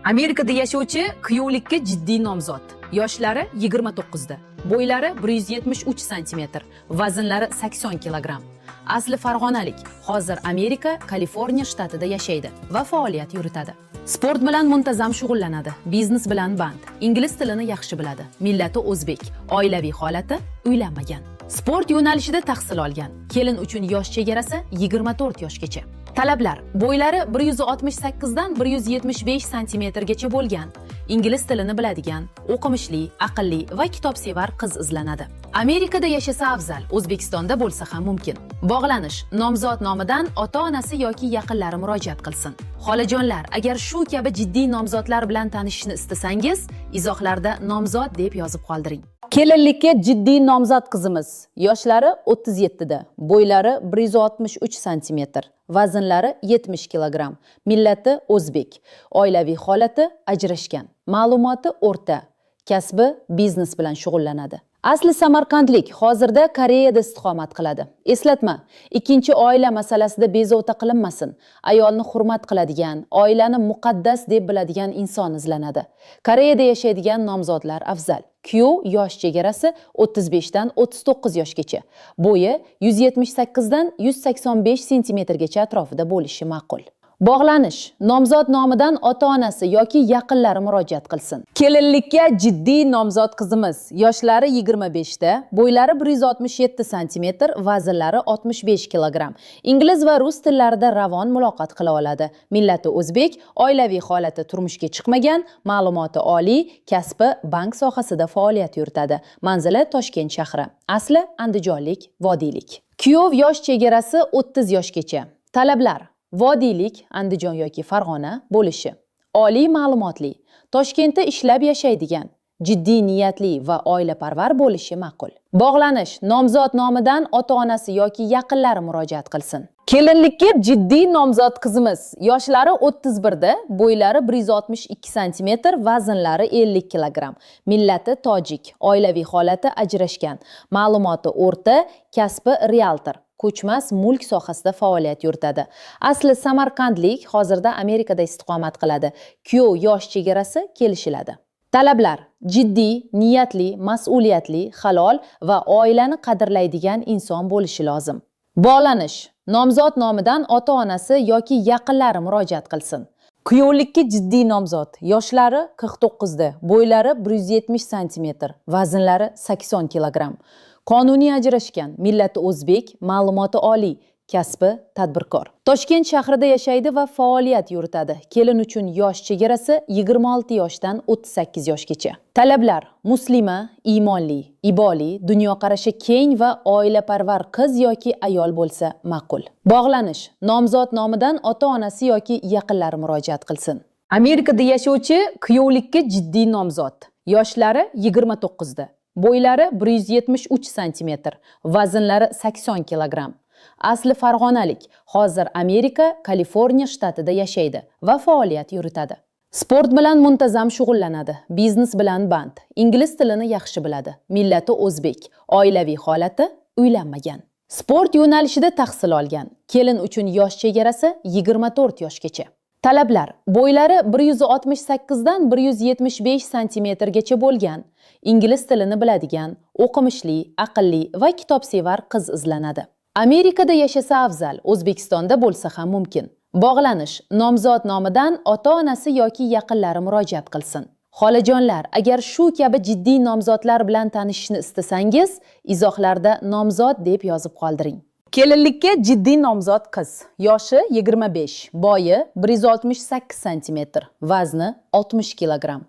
Amerikada yashovchi kuyovlikka jiddiy nomzod. Yoshlari 29 da. Bo'ylari 173 santimetr, vaznlari 80 kilogramm. Asli farg'onalik, hozir Amerika, Kaliforniya shtatida yashaydi va faoliyat yuritadi. Sport bilan muntazam shug'ullanadi, biznes bilan band, ingliz tilini yaxshi biladi, millati o'zbek, oilaviy holati uylanmagan. Sport yo'nalishida tahsil olgan. Kelin uchun yosh chegarasi 24 yoshgacha. Talablar: bo'ylari 168 dan 175 santimetrgacha bo'lgan, ingliz tilini biladigan, o'qimishli, aqlli va kitobsevar qiz izlanadi. Amerikada yashasa afzal, O'zbekistonda bo'lsa ham mumkin. Bog'lanish: nomzod nomidan ota-onasi yoki yaqinlari murojaat qilsin. Xolajonlar, agar shu kabi jiddiy nomzodlar bilan tanishishni istasangiz, izohlarda "nomzod" deb yozib qoldiring. Kelinlikka jiddiy nomzod qizimiz. Yoshlari 37 da, bo'ylari 163 santimetr, vaznlari 70 kilogramm, millati o'zbek, oilaviy holati ajrashgan, ma'lumoti o'rta, kasbi biznes bilan shug'ullanadi. Asli samarqandlik, hozirda Koreyada istiqomat qiladi. Eslatma: ikkinchi oila masalasida bezovta qilinmasin. Ayolni hurmat qiladigan, oilani muqaddas deb biladigan inson izlanadi. Koreyada yashaydigan nomzodlar afzal. Kuyov yosh chegarasi 35 dan 39 yoshgacha. Bo'yi 178 dan 185 santimetrgacha atrofida bo'lishi ma'qul. Bog'lanish: nomzod nomidan ota-onasi yoki yaqinlari murojaat qilsin. Kelinlikka jiddiy nomzod qizimiz. Yoshlari 25 da, bo'ylari 167 santimetr, vaznlari 65 kilogramm. Ingliz va rus tillarida ravon muloqot qila oladi. Millati o'zbek, oilaviy holati turmushga chiqmagan, ma'lumoti oliy, kasbi bank sohasida faoliyat yuritadi. Manzili Toshkent shahri. Asli andijonlik, vodiylik. Kuyov yosh chegarasi 30 yoshgacha. Talablar: vodiylik, Andijon yoki Farg'ona bo'lishi, oliy ma'lumotli, Toshkentda ishlab yashaydigan, jiddiy niyatli va oilaparvar bo'lishi ma'qul. Bog'lanish: nomzod nomidan ota-onasi yoki yaqinlari murojaat qilsin. Kelinlikka jiddiy nomzod qizimiz. Yoshlari 31 da, bo'ylari 162 santimetr, vaznlari 50 kilogramm. Millati tojik, oilaviy holati ajrashgan, ma'lumoti o'rta, kasbi rialtor, ko'chmas mulk sohasida faoliyat yuritadi. Asli samarqandlik, hozirda Amerikada istiqomat qiladi. Kuyov yosh chegarasi kelishiladi. Talablar: jiddiy, niyatli, mas'uliyatli, halol va oilani qadrlaydigan inson bo'lishi lozim. Bog'lanish: nomzod nomidan ota-onasi yoki yaqinlari murojaat qilsin. Kuyovlikka jiddiy nomzod. Yoshlari 49 da, bo'ylari 170 santimetr, vaznlari 80 kilogramm. Qonuniy ajrashgan, millati o'zbek, ma'lumoti oliy, kasbi tadbirkor. Toshkent shahrida yashaydi va faoliyat yuritadi. Kelin uchun yosh chegarasi 26 yoshdan 38 yoshgacha. Talablar: muslima, iymonli, iboli, dunyoqarashi keng va oilaparvar qiz yoki ayol bo'lsa ma'qul. Bog'lanish: nomzod nomidan ota-onasi yoki yaqinlari murojaat qilsin. Amerikada yashovchi kuyovlikka jiddiy nomzod. Yoshlari 29 da. Bo'ylari 173 santimetr, vaznlari 80 kilogramm. Asli farg'onalik, hozir Amerika, Kaliforniya shtatida yashaydi va faoliyat yuritadi. Sport bilan muntazam shug'ullanadi, biznes bilan band, ingliz tilini yaxshi biladi, millati o'zbek, oilaviy holati uylanmagan. Sport yo'nalishida tahsil olgan. Kelin uchun yosh chegarasi 24 yoshgacha. Talablar: bo'ylari 168 dan 175 santimetrgacha bo'lgan, ingliz tilini biladigan, o'qimishli, aqlli va kitobsevar qiz izlanadi. Amerikada yashasa afzal, O'zbekistonda bo'lsa ham mumkin. Bog'lanish: nomzod nomidan ota-onasi yoki yaqinlari murojaat qilsin. Xolajonlar, agar shu kabi jiddiy nomzodlar bilan tanishishni istasangiz, izohlarda "nomzod" deb yozib qoldiring. Kelinlikka jiddiy nomzod qiz. Yoshi 25, bo'yi 168 santimetr, vazni 60 kilogramm.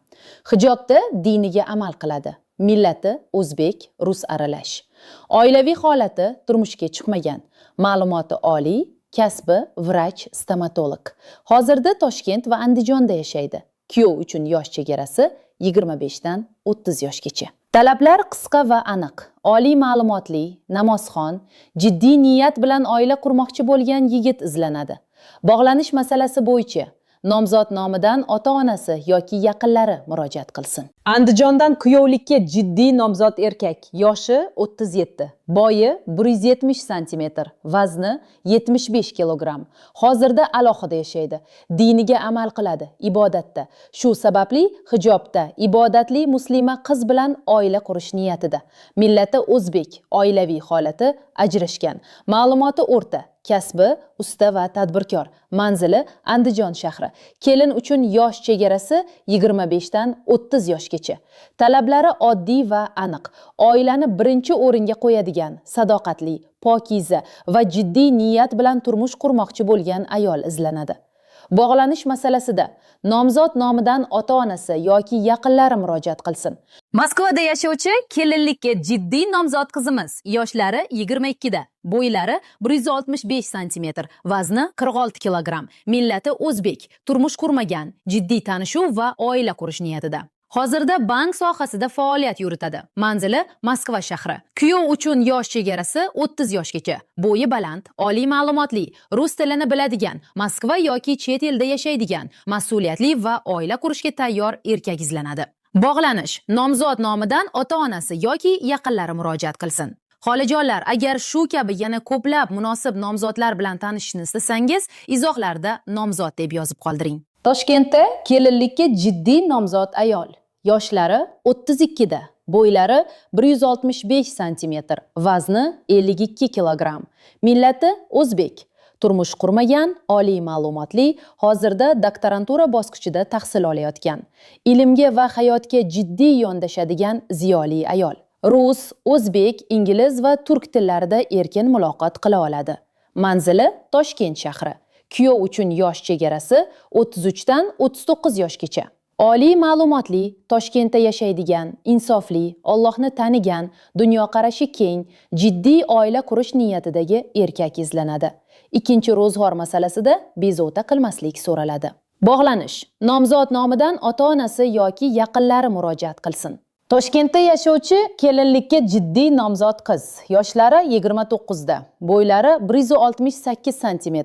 Hijobda, diniga amal qiladi. Millati o'zbek, rus aralash. Oilaviy holati turmushga chiqmagan. Ma'lumoti oliy, kasbi vrach, stomatolog. Hozirda Toshkent va Andijonda yashaydi. Kuyov uchun yosh chegarasi 25 dan 30 yoshgacha. Talablar qisqa va aniq. Oliy ma'lumotli, namozxon, jiddiy niyat bilan oila qurmoqchi bo'lgan yigit izlanadi. Bog'lanish masalasi bo'yicha Nomzod nomidan ota-onasi yoki yaqinlari murojaat qilsin. Andijondan kuyovlikka jiddiy nomzod erkak, yoshi 37, bo'yi 170 sm, vazni 75 kg. Hozirda alohida yashaydi. Diniga amal qiladi, ibodatda. Shu sababli hijobda ibodatli muslima qiz bilan oila qurish niyatida. Millati o'zbek, oilaviy holati ajrashgan. Ma'lumoti o'rta, kasbi usta va tadbirkor. Manzili Andijon shahri. Kelin uchun yosh chegarasi 25 dan 30 yoshgacha. Talablari oddiy va aniq. Oilani birinchi o'ringa qo'yadigan, sadoqatli, pokiza va jiddiy niyat bilan turmush qurmoqchi bo'lgan ayol izlanadi. Bog'lanish masalasida nomzod nomidan ota-onasi yoki yaqinlari murojaat qilsin. Moskvada yashovchi kelinlikka jiddiy nomzod qizimiz, yoshlari 22 da, bo'ylari 165 sm, vazni 46 kg, millati o'zbek, turmush qurmagan, jiddiy tanishuv va oila qurish niyatida. Hozirda bank sohasida faoliyat yuritadi. Manzili Moskva shahri. Kuyov uchun yosh chegarasi 30 yoshgacha. Bo'yi baland, oliy ma'lumotli, rus tilini biladigan, Moskva yoki chet elda yashaydigan, mas'uliyatli va oila qurishga tayyor erkak izlanadi. Bog'lanish. Nomzod nomidan ota-onasi yoki yaqinlari murojaat qilsin. Xolajonlar, agar shu kabi yana ko'plab munosib nomzodlar bilan tanishishni istasangiz, izohlarda nomzod deb yozib qoldiring. Toshkentda kelinlikka jiddiy nomzod ayol. Yoshlari 32 da, bo'ylari 165 sm, vazni 52 kg. Millati o'zbek, turmush qurmagan, oliy ma'lumotli, hozirda doktorantura bosqichida tahsil olayotgan. Ilmga va hayotga jiddiy yondashadigan ziyoli ayol. Rus, o'zbek, ingliz va turk tillarida erkin muloqot qila oladi. Manzili Toshkent shahri. Kuyov uchun yosh chegarasi 33 dan 39 yoshgacha. Oliy ma'lumotli, Toshkentda yashaydigan, insofli, Allohni tanigan, dunyoqarashi keng, jiddiy oila qurish niyatidagi erkak izlanadi. Ikkinchi ro'zg'or masalasida bezovta qilmaslik so'raladi. Bog'lanish. Nomzod nomidan ota-onasi yoki yaqinlari murojaat qilsin. Toshkentda yashovchi kelinlikka jiddiy nomzod qiz. Yoshlari 29 da, bo'ylari 168 sm,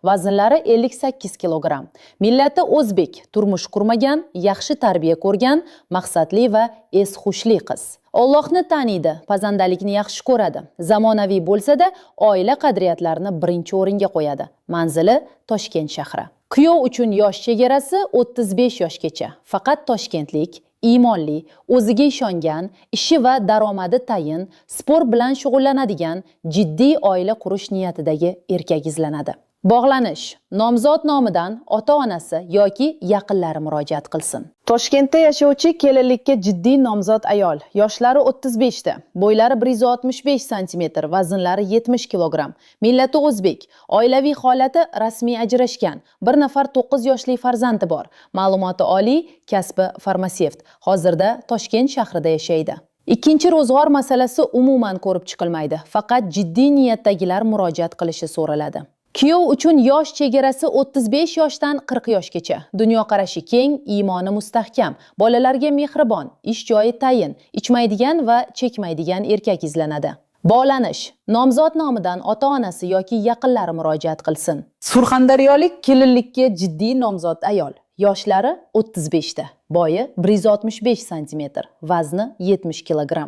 vaznlari 58 kg. Millati o'zbek, turmush qurmagan, yaxshi tarbiya ko'rgan, maqsadli va es-hushli qiz. Allohni taniydi, pazandalikni yaxshi ko'radi. Zamonaviy bo'lsa-da, oila qadriyatlarini birinchi o'ringa qo'yadi. Manzili Toshkent shahri. Kuyov uchun yosh chegarasi 35 yoshgacha. Faqat toshkentlik, iymonli, o'ziga ishongan, ishi va daromadi tayin, sport bilan shug'ullanadigan, jiddiy oila qurish niyatidagi erkak izlanadi. Bog'lanish. Nomzod nomidan ota-onasi yoki yaqinlari murojaat qilsin. Toshkentda yashovchi kelinlikka jiddiy nomzod ayol. Yoshlari 35 da, bo'ylari 165 sm, vaznlari 70 kg. Millati o'zbek, oilaviy holati rasmiy ajrashgan. Bir nafar 9 yoshli farzandi bor. Ma'lumoti oliy, kasbi farmatsevt. Hozirda Toshkent shahrida yashaydi. Ikkinchi ro'zg'or masalasi umuman ko'rib chiqilmaydi. Faqat jiddiy niyatdagilar murojaat qilishi so'raladi. Kuyov uchun yosh chegarasi 35 yoshdan 40 yoshgacha. Dunyoqarashi keng, iymoni mustahkam, bolalarga mehribon, ish joyi tayin, ichmaydigan va chekmaydigan erkak izlanadi. Bog'lanish. Nomzod nomidan ota-onasi yoki yaqinlari murojaat qilsin. Surxondaryolik kelinlikka jiddiy nomzod ayol. Yoshlari 35 da, bo'yi 165 sm, vazni 70 kg.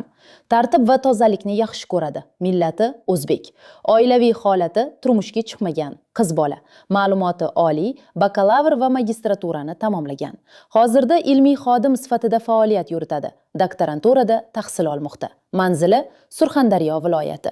Tartib va tozalikni yaxshi ko'radi. Millati o'zbek. Oilaviy holati turmushga chiqmagan, qiz bola. Ma'lumoti oliy, bakalavr va magistraturani tamomlagan. Hozirda ilmiy xodim sifatida faoliyat yuritadi. Doktoranturada tahsil olmoqda. Manzili Surxondaryo viloyati.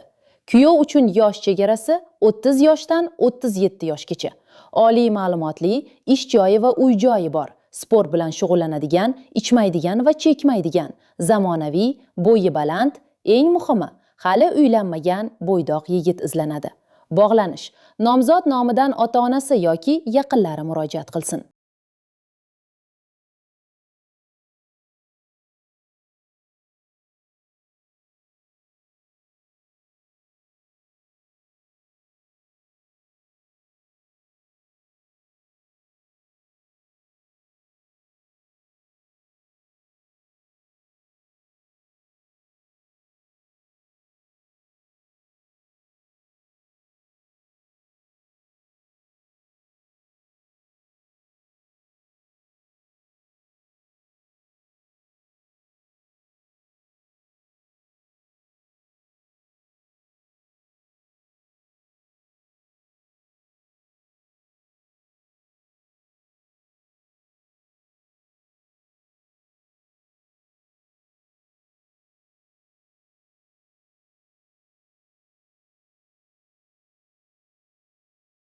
Kuyov uchun yosh chegarasi 30 yoshdan 37 yoshgacha. Oliy ma'lumotli, ish joyi va uy joyi bor. Sport bilan shug'ullanadigan, ichmaydigan va chekmaydigan, zamonaviy, bo'yi baland, eng muhimi, hali uylanmagan bo'ydoq yigit izlanadi. Bog'lanish. Nomzod nomidan ota-onasi yoki yaqinlari murojaat qilsin.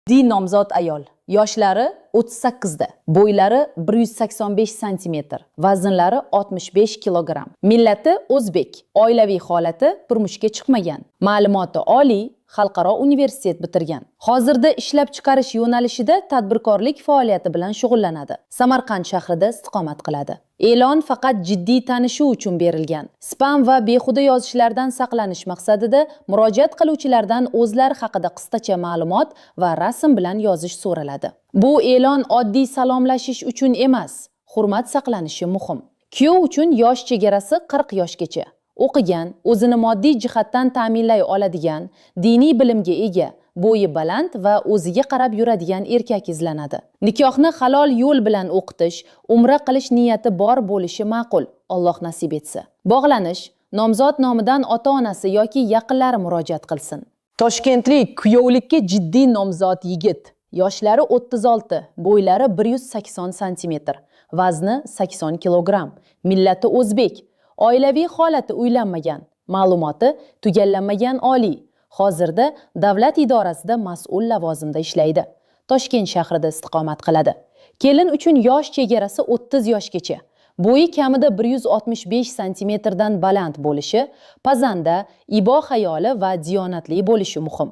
Jiddiy nomzod ayol. Yoshlari 38 da, bo'ylari 185 santimetr, vaznlari 65 kilogramm. Millati o'zbek, oilaviy holati turmushga chiqmagan. Ma'lumoti oliy, xalqaro universitet bitirgan. Hozirda ishlab chiqarish yo'nalishida tadbirkorlik faoliyati bilan shug'ullanadi. Samarqand shahrida istiqomat qiladi. E'lon faqat jiddiy tanishuv uchun berilgan. Spam va behuda yozishlardan saqlanish maqsadida murojaat qiluvchilardan o'zlari haqida qisqacha ma'lumot va rasm bilan yozish so'raladi. Bu e'lon oddiy salomlashish uchun emas, hurmat saqlanishi muhim. Kuyov uchun yosh chegarasi 40 yoshgacha. O'qigan, o'zini moddiy jihatdan ta'minlay oladigan, diniy bilimga ega, bo'yi baland va o'ziga qarab yuradigan erkak izlanadi. Nikohni halol yo'l bilan o'qitish, umra qilish niyati bor bo'lishi ma'qul, Alloh nasib etsa. Bog'lanish: nomzod nomidan ota-onasi yoki yaqinlari murojaat qilsin. Toshkentlik kuyovlikka jiddiy nomzod yigit. Yoshlari 36, bo'ylari 180 santimetr, vazni 80 kilogramm, millati o'zbek, oilaviy holati uylanmagan, ma'lumoti tugallanmagan oliy. Hozirda davlat idorasida mas'ul lavozimda ishlaydi. Toshkent shahrida istiqomat qiladi. Kelin uchun yosh chegarasi 30 yoshgacha. Bo'yi kamida 165 santimetrdan baland bo'lishi, pazanda, ibo hayoli va diyonatli bo'lishi muhim.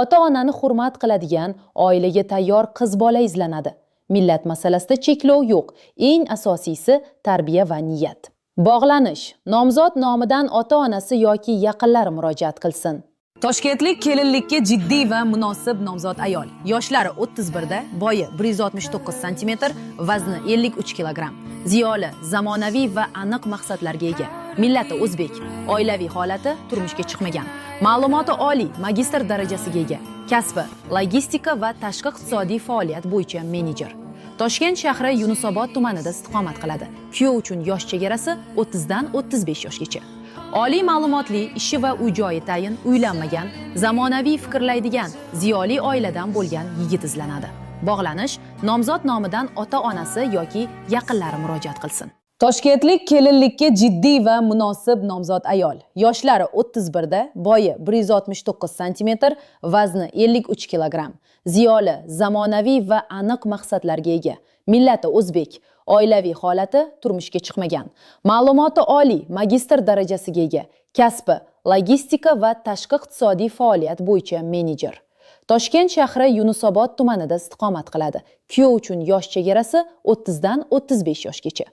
Ota-onani hurmat qiladigan, oilaga tayyor qiz bola izlanadi. Millat masalasida cheklov yo'q. Eng asosiysi tarbiya va niyat. Bog'lanish: nomzod nomidan ota-onasi yoki yaqinlari murojaat qilsin. Toshkentlik kelinlikka jiddiy va munosib nomzod ayol. Yoshlari 31 da, bo'yi 169 santimetr, vazni 53 kilogramm. Ziyoli, zamonaviy va aniq maqsadlarga ega. Millati o'zbek, oilaviy holati turmushga chiqmagan. Ma'lumoti oliy, magistr darajasiga ega. Kasbi logistika va tashqi iqtisodiy faoliyat bo'yicha menejer. Toshkent shahri Yunusobod tumanida istiqomat qiladi. Kuyov uchun yosh chegarasi 30 dan 35 yoshgacha. Oliy ma'lumotli, ishi va uy joyi tayin, uylanmagan, zamonaviy fikrlaydigan, ziyoli oiladan bo'lgan yigit izlanadi. Bog'lanish: nomzod nomidan ota-onasi yoki yaqinlari murojaat qilsin. Toshkentlik kelinlikka jiddiy va munosib nomzod ayol. Yoshlari 31 da, bo'yi 169 santimetr, vazni 53 kilogramm. Ziyoli, zamonaviy va aniq maqsadlarga ega. Millati o'zbek, oilaviy holati turmushga chiqmagan. Ma'lumoti oliy, magistr darajasiga ega. Kasbi logistika va tashqi iqtisodiy faoliyat bo'yicha menejer. Toshkent shahri Yunusobod tumanida istiqomat qiladi. Kuyov uchun yosh chegarasi 30 dan 35 yoshgacha.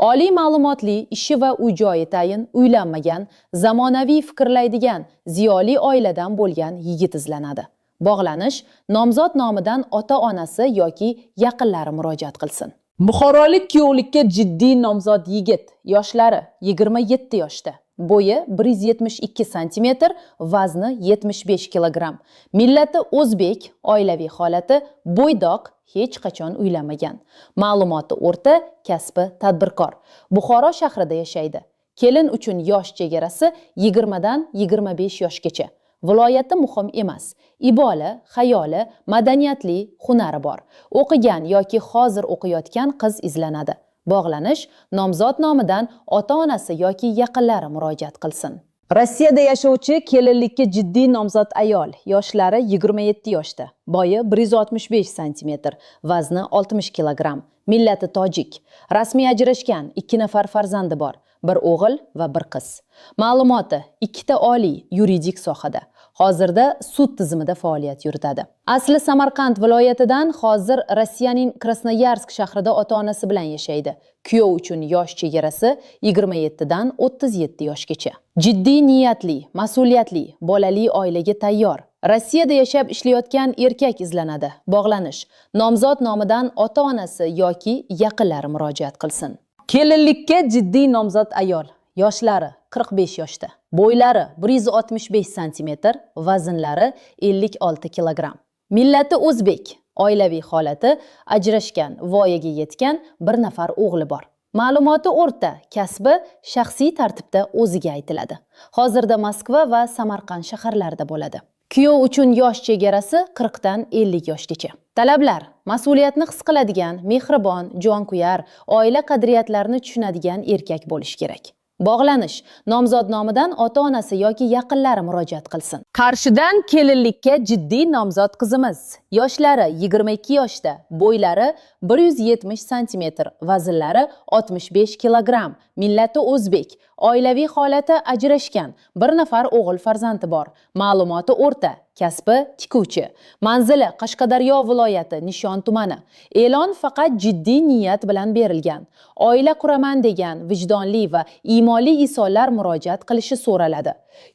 Oliy ma'lumotli, ishi va uy joyi tayin, uylanmagan, zamonaviy fikrlaydigan, ziyoli oiladan bo'lgan yigit izlanadi. Bog'lanish: nomzod nomidan ota-onasi yoki yaqinlari murojaat qilsin. Buxorolik kuyovlikka jiddiy nomzod yigit. Yoshlari 27 yoshda. Bo'yi 172 santimetr, vazni 75 kilogramm. Millati o'zbek, oilaviy holati bo'ydoq, hech qachon uylanmagan. Ma'lumoti o'rta, kasbi tadbirkor. Buxoro shahrida yashaydi. Kelin uchun yosh chegarasi 20 dan 25 yoshgacha. Viloyati muhim emas. Iboli, hayoli, madaniyatli, hunari bor. O'qigan yoki hozir o'qiyotgan qiz izlanadi. Bog'lanish: nomzod nomidan ota-onasi yoki yaqinlari murojaat qilsin. Rossiyada yashovchi kelinlikka jiddiy nomzod ayol. Yoshlari 27 yoshda. Bo'yi 165 santimetr, vazni 60 kilogramm. Millati tojik. Rasmiy ajrashgan, 2 nafar farzandi bor. Bir o'g'il va bir qiz. Ma'lumoti ikkita oliy, yuridik sohada. Hozirda sud tizimida faoliyat yuritadi. Asli Samarqand viloyatidan, hozir Rossiyaning Krasnoyarsk shahrida ota-onasi bilan yashaydi. Kuyov uchun yosh chegarasi 27 dan 37 yoshgacha. Jiddiy niyatli, mas'uliyatli, bolali oilaga tayyor. Rossiyada yashab ishlayotgan erkak izlanadi. Bog'lanish: nomzod nomidan ota-onasi yoki yaqinlari murojaat qilsin. Kelinlikka jiddiy nomzod ayol. Yoshlari 45 yoshda. Bo'ylari 165 santimetr, vaznlari 56 kilogramm. Millati o'zbek, oilaviy holati ajrashgan, voyaga yetgan, bir nafar o'g'li bor. Ma'lumoti o'rta, kasbi shaxsiy tartibda o'ziga aytiladi. Hozirda Moskva va Samarqand shaharlarida bo'ladi. Kuyov uchun yosh chegarasi 40 dan 50 yoshgacha. Talablar: mas'uliyatni his qiladigan, mehribon, jonkuyar, oila qadriyatlarini tushunadigan erkak bo'lishi kerak. Bog'lanish. Nomzod nomidan ota-onasi yoki yaqinlari murojaat qilsin. Qarshidan kelinlikka jiddiy nomzod qizimiz. Yoshlari 22 yoshda, bo'ylari 170 sm, vaznlari 65 kg, millati o'zbek, oilaviy holati ajrashgan, bir nafar o'g'il farzandi bor. Ma'lumoti o'rta, kasbi tikuvchi. Manzili Qashqadaryo viloyati Nishon tumani. E'lon faqat jiddiy niyat bilan berilgan. Oila quraman degan vijdonli va iymonli insonlar murojaat qilishi so'raladi.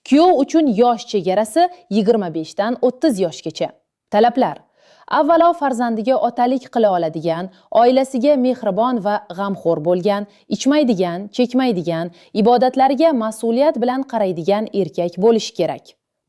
Kuyov uchun yosh chegarasi 25 dan 30 yoshgacha. Talablar: avvalo farzandiga otalik qila oladigan, oilasiga mehribon va g'amxo'r bo'lgan, ichmaydigan, chekmaydigan, ibodatlariga mas'uliyat bilan qaraydigan erkak bo'lishi kerak.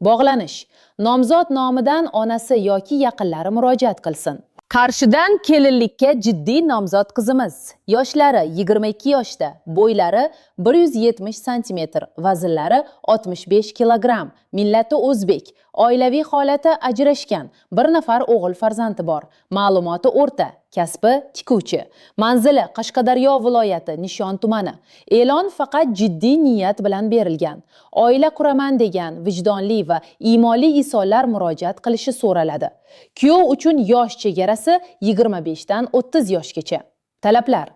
Bog'lanish. Nomzod nomidan onasi yoki yaqinlari murojaat qilsin. Qarshidan kelinlikka jiddiy nomzod qizimiz. Yoshlari 22 yoshda, bo'ylari 170 sm, vaznlari 65 kg, millati o'zbek, oilaviy holati ajrashgan, bir nafar o'g'il farzandi bor. Ma'lumoti o'rta, kasbi tikuvchi. Manzili Qashqadaryo viloyati Nishon tumani. E'lon faqat jiddiy niyat bilan berilgan. Oila quraman degan vijdonli va iymonli insonlar murojaat qilishi so'raladi. Kuyov uchun yosh chegarasi 25 dan 30 yoshgacha. Talablar: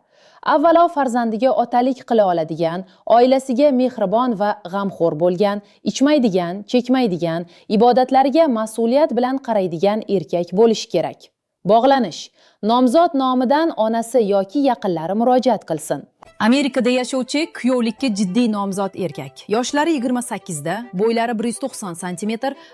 avvalo farzandiga otalik qila oladigan, oilasiga mehribon va g'amxo'r bo'lgan, ichmaydigan, chekmaydigan, ibodatlariga mas'uliyat bilan qaraydigan erkak bo'lishi kerak. Bog'lanish. Nomzod nomidan onasi yoki yaqinlari murojaat qilsin. Amerikada yashovchi kuyovlikka jiddiy nomzod erkak. Yoshlari 28 da, bo'ylari 190 sm,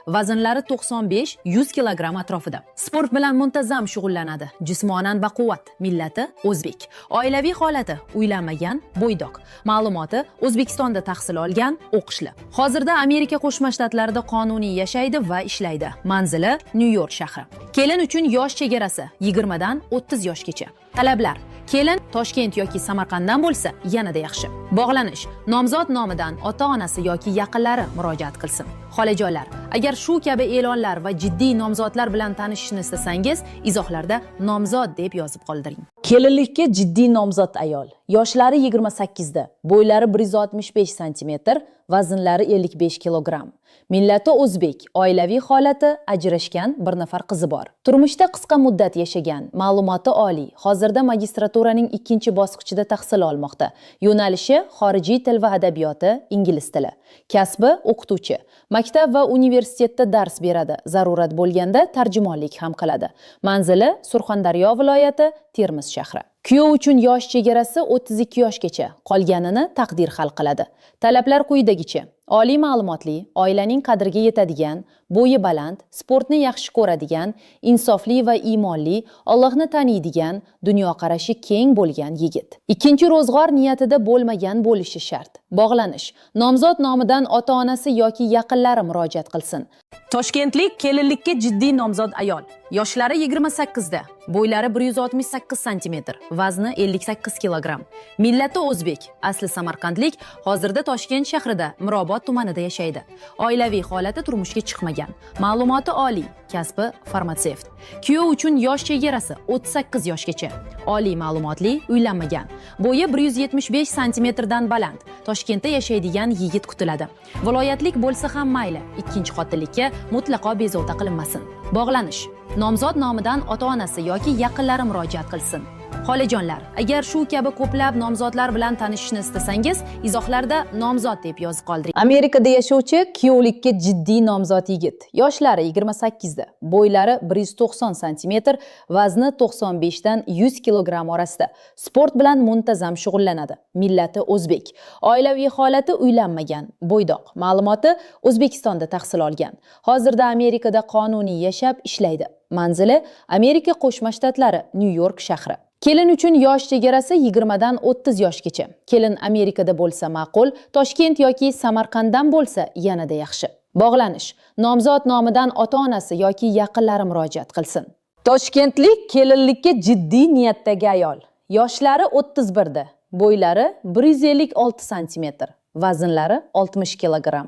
vaznlari 95-100 kg atrofida. Sport bilan muntazam shug'ullanadi. Jismonan baquvvat, millati o'zbek. Oilaviy holati uylanmagan, bo'ydoq. Ma'lumoti O'zbekistonda tahsil olgan, o'qishli. Hozirda Amerika Qo'shma Shtatlarida qonuniy yashaydi va ishlaydi. Manzili Nyu-York shahri. Kelin uchun yosh chegarasi 20 dan 30 yoshgacha. Talablar: kelin Toshkent yoki Samarqanddan bo'lsa, yanada yaxshi. Bog'lanish. Nomzod nomidan ota-onasi yoki yaqinlari murojaat qilsin. Xolajonlar, agar shu kabi e'lonlar va jiddiy nomzodlar bilan tanishishni istasangiz, izohlarda nomzod deb yozib qoldiring. Kelinlikka jiddiy nomzod ayol. Yoshlari 28 da, bo'ylari 165 sm, vaznlari 55 kg. Millati o'zbek, oilaviy holati ajrashgan, bir nafar qizi bor. Turmushda qisqa muddat yashagan, ma'lumoti oliy. Hozirda magistraturaning ikkinchi bosqichida tahsil olmoqda. Yo'nalishi xorijiy til va adabiyoti, ingliz tili. Kasbi o'qituvchi. Maktab va universitetda dars beradi. Zarurat bo'lganda tarjimonlik ham qiladi. Manzili Surxondaryo viloyati, Termiz shahri. Kuyov uchun yosh chegarasi 32 yoshgacha, qolganini taqdir hal qiladi. Talablar quyidagicha: oliy ma'lumotli, oilaning qadriga yetadigan, bo'yi baland, sportni yaxshi ko'radigan, insofli va iymonli, Allohni taniydigan, dunyoqarashi keng bo'lgan yigit. Ikkinchi ro'zg'or niyatida bo'lmagan bo'lishi shart. Bog'lanish. Nomzod nomidan ota-onasi yoki yaqinlari murojaat qilsin. Toshkentlik kelinlikka jiddiy nomzod ayol. Yoshlari 28 da, bo'ylari 168 sm, vazni 58 kg. Millati o'zbek, asli samarqandlik, hozirda Toshkent shahrida Mirobod tumanida yashaydi. Oilaviy holati turmushga chiqmagan. Ma'lumoti oliy, kasbi farmatsevt. Kuyov uchun yosh chegarasi 38 yoshgacha. Oliy ma'lumotli, uylanmagan. Bo'yi 175 sm dan baland. Toshkentda yashaydigan yigit kutiladi. Viloyatlik bo'lsa ham mayli, ikkinchi xotinlikka mutlaqo bezovta qilinmasin. Bog'lanish. Nomzod nomidan ota-onasi yoki yaqinlari murojaat qilsin. Xolajonlar, agar shu kabi ko'plab nomzodlar bilan tanishishni istasangiz, izohlarda nomzod deb yozib qoldiring. Amerikada yashovchi kuyovlikka jiddiy nomzod yigit. Yoshlari 28 da, bo'ylari 190 sm, vazni 95 dan 100 kg orasida. Sport bilan muntazam shug'ullanadi. Millati o'zbek. Oilaviy holati uylanmagan, bo'ydoq. Ma'lumoti O'zbekistonda tahsil olgan. Hozirda Amerikada qonuniy yashab ishlaydi. Manzili Amerika Qo'shma Shtatlari, Nyu-York shahri. Kelin uchun yosh chegarasi 20 dan 30 yoshgacha. Kelin Amerikada bo'lsa ma'qul, Toshkent yoki Samarqanddan bo'lsa yanada yaxshi. Bog'lanish. Nomzod nomidan ota-onasi yoki yaqinlari murojaat qilsin. Toshkentlik kelinlikka jiddiy niyatdagi ayol. Yoshlari 31 da, bo'ylari 156 sm, vaznlari 60 kg.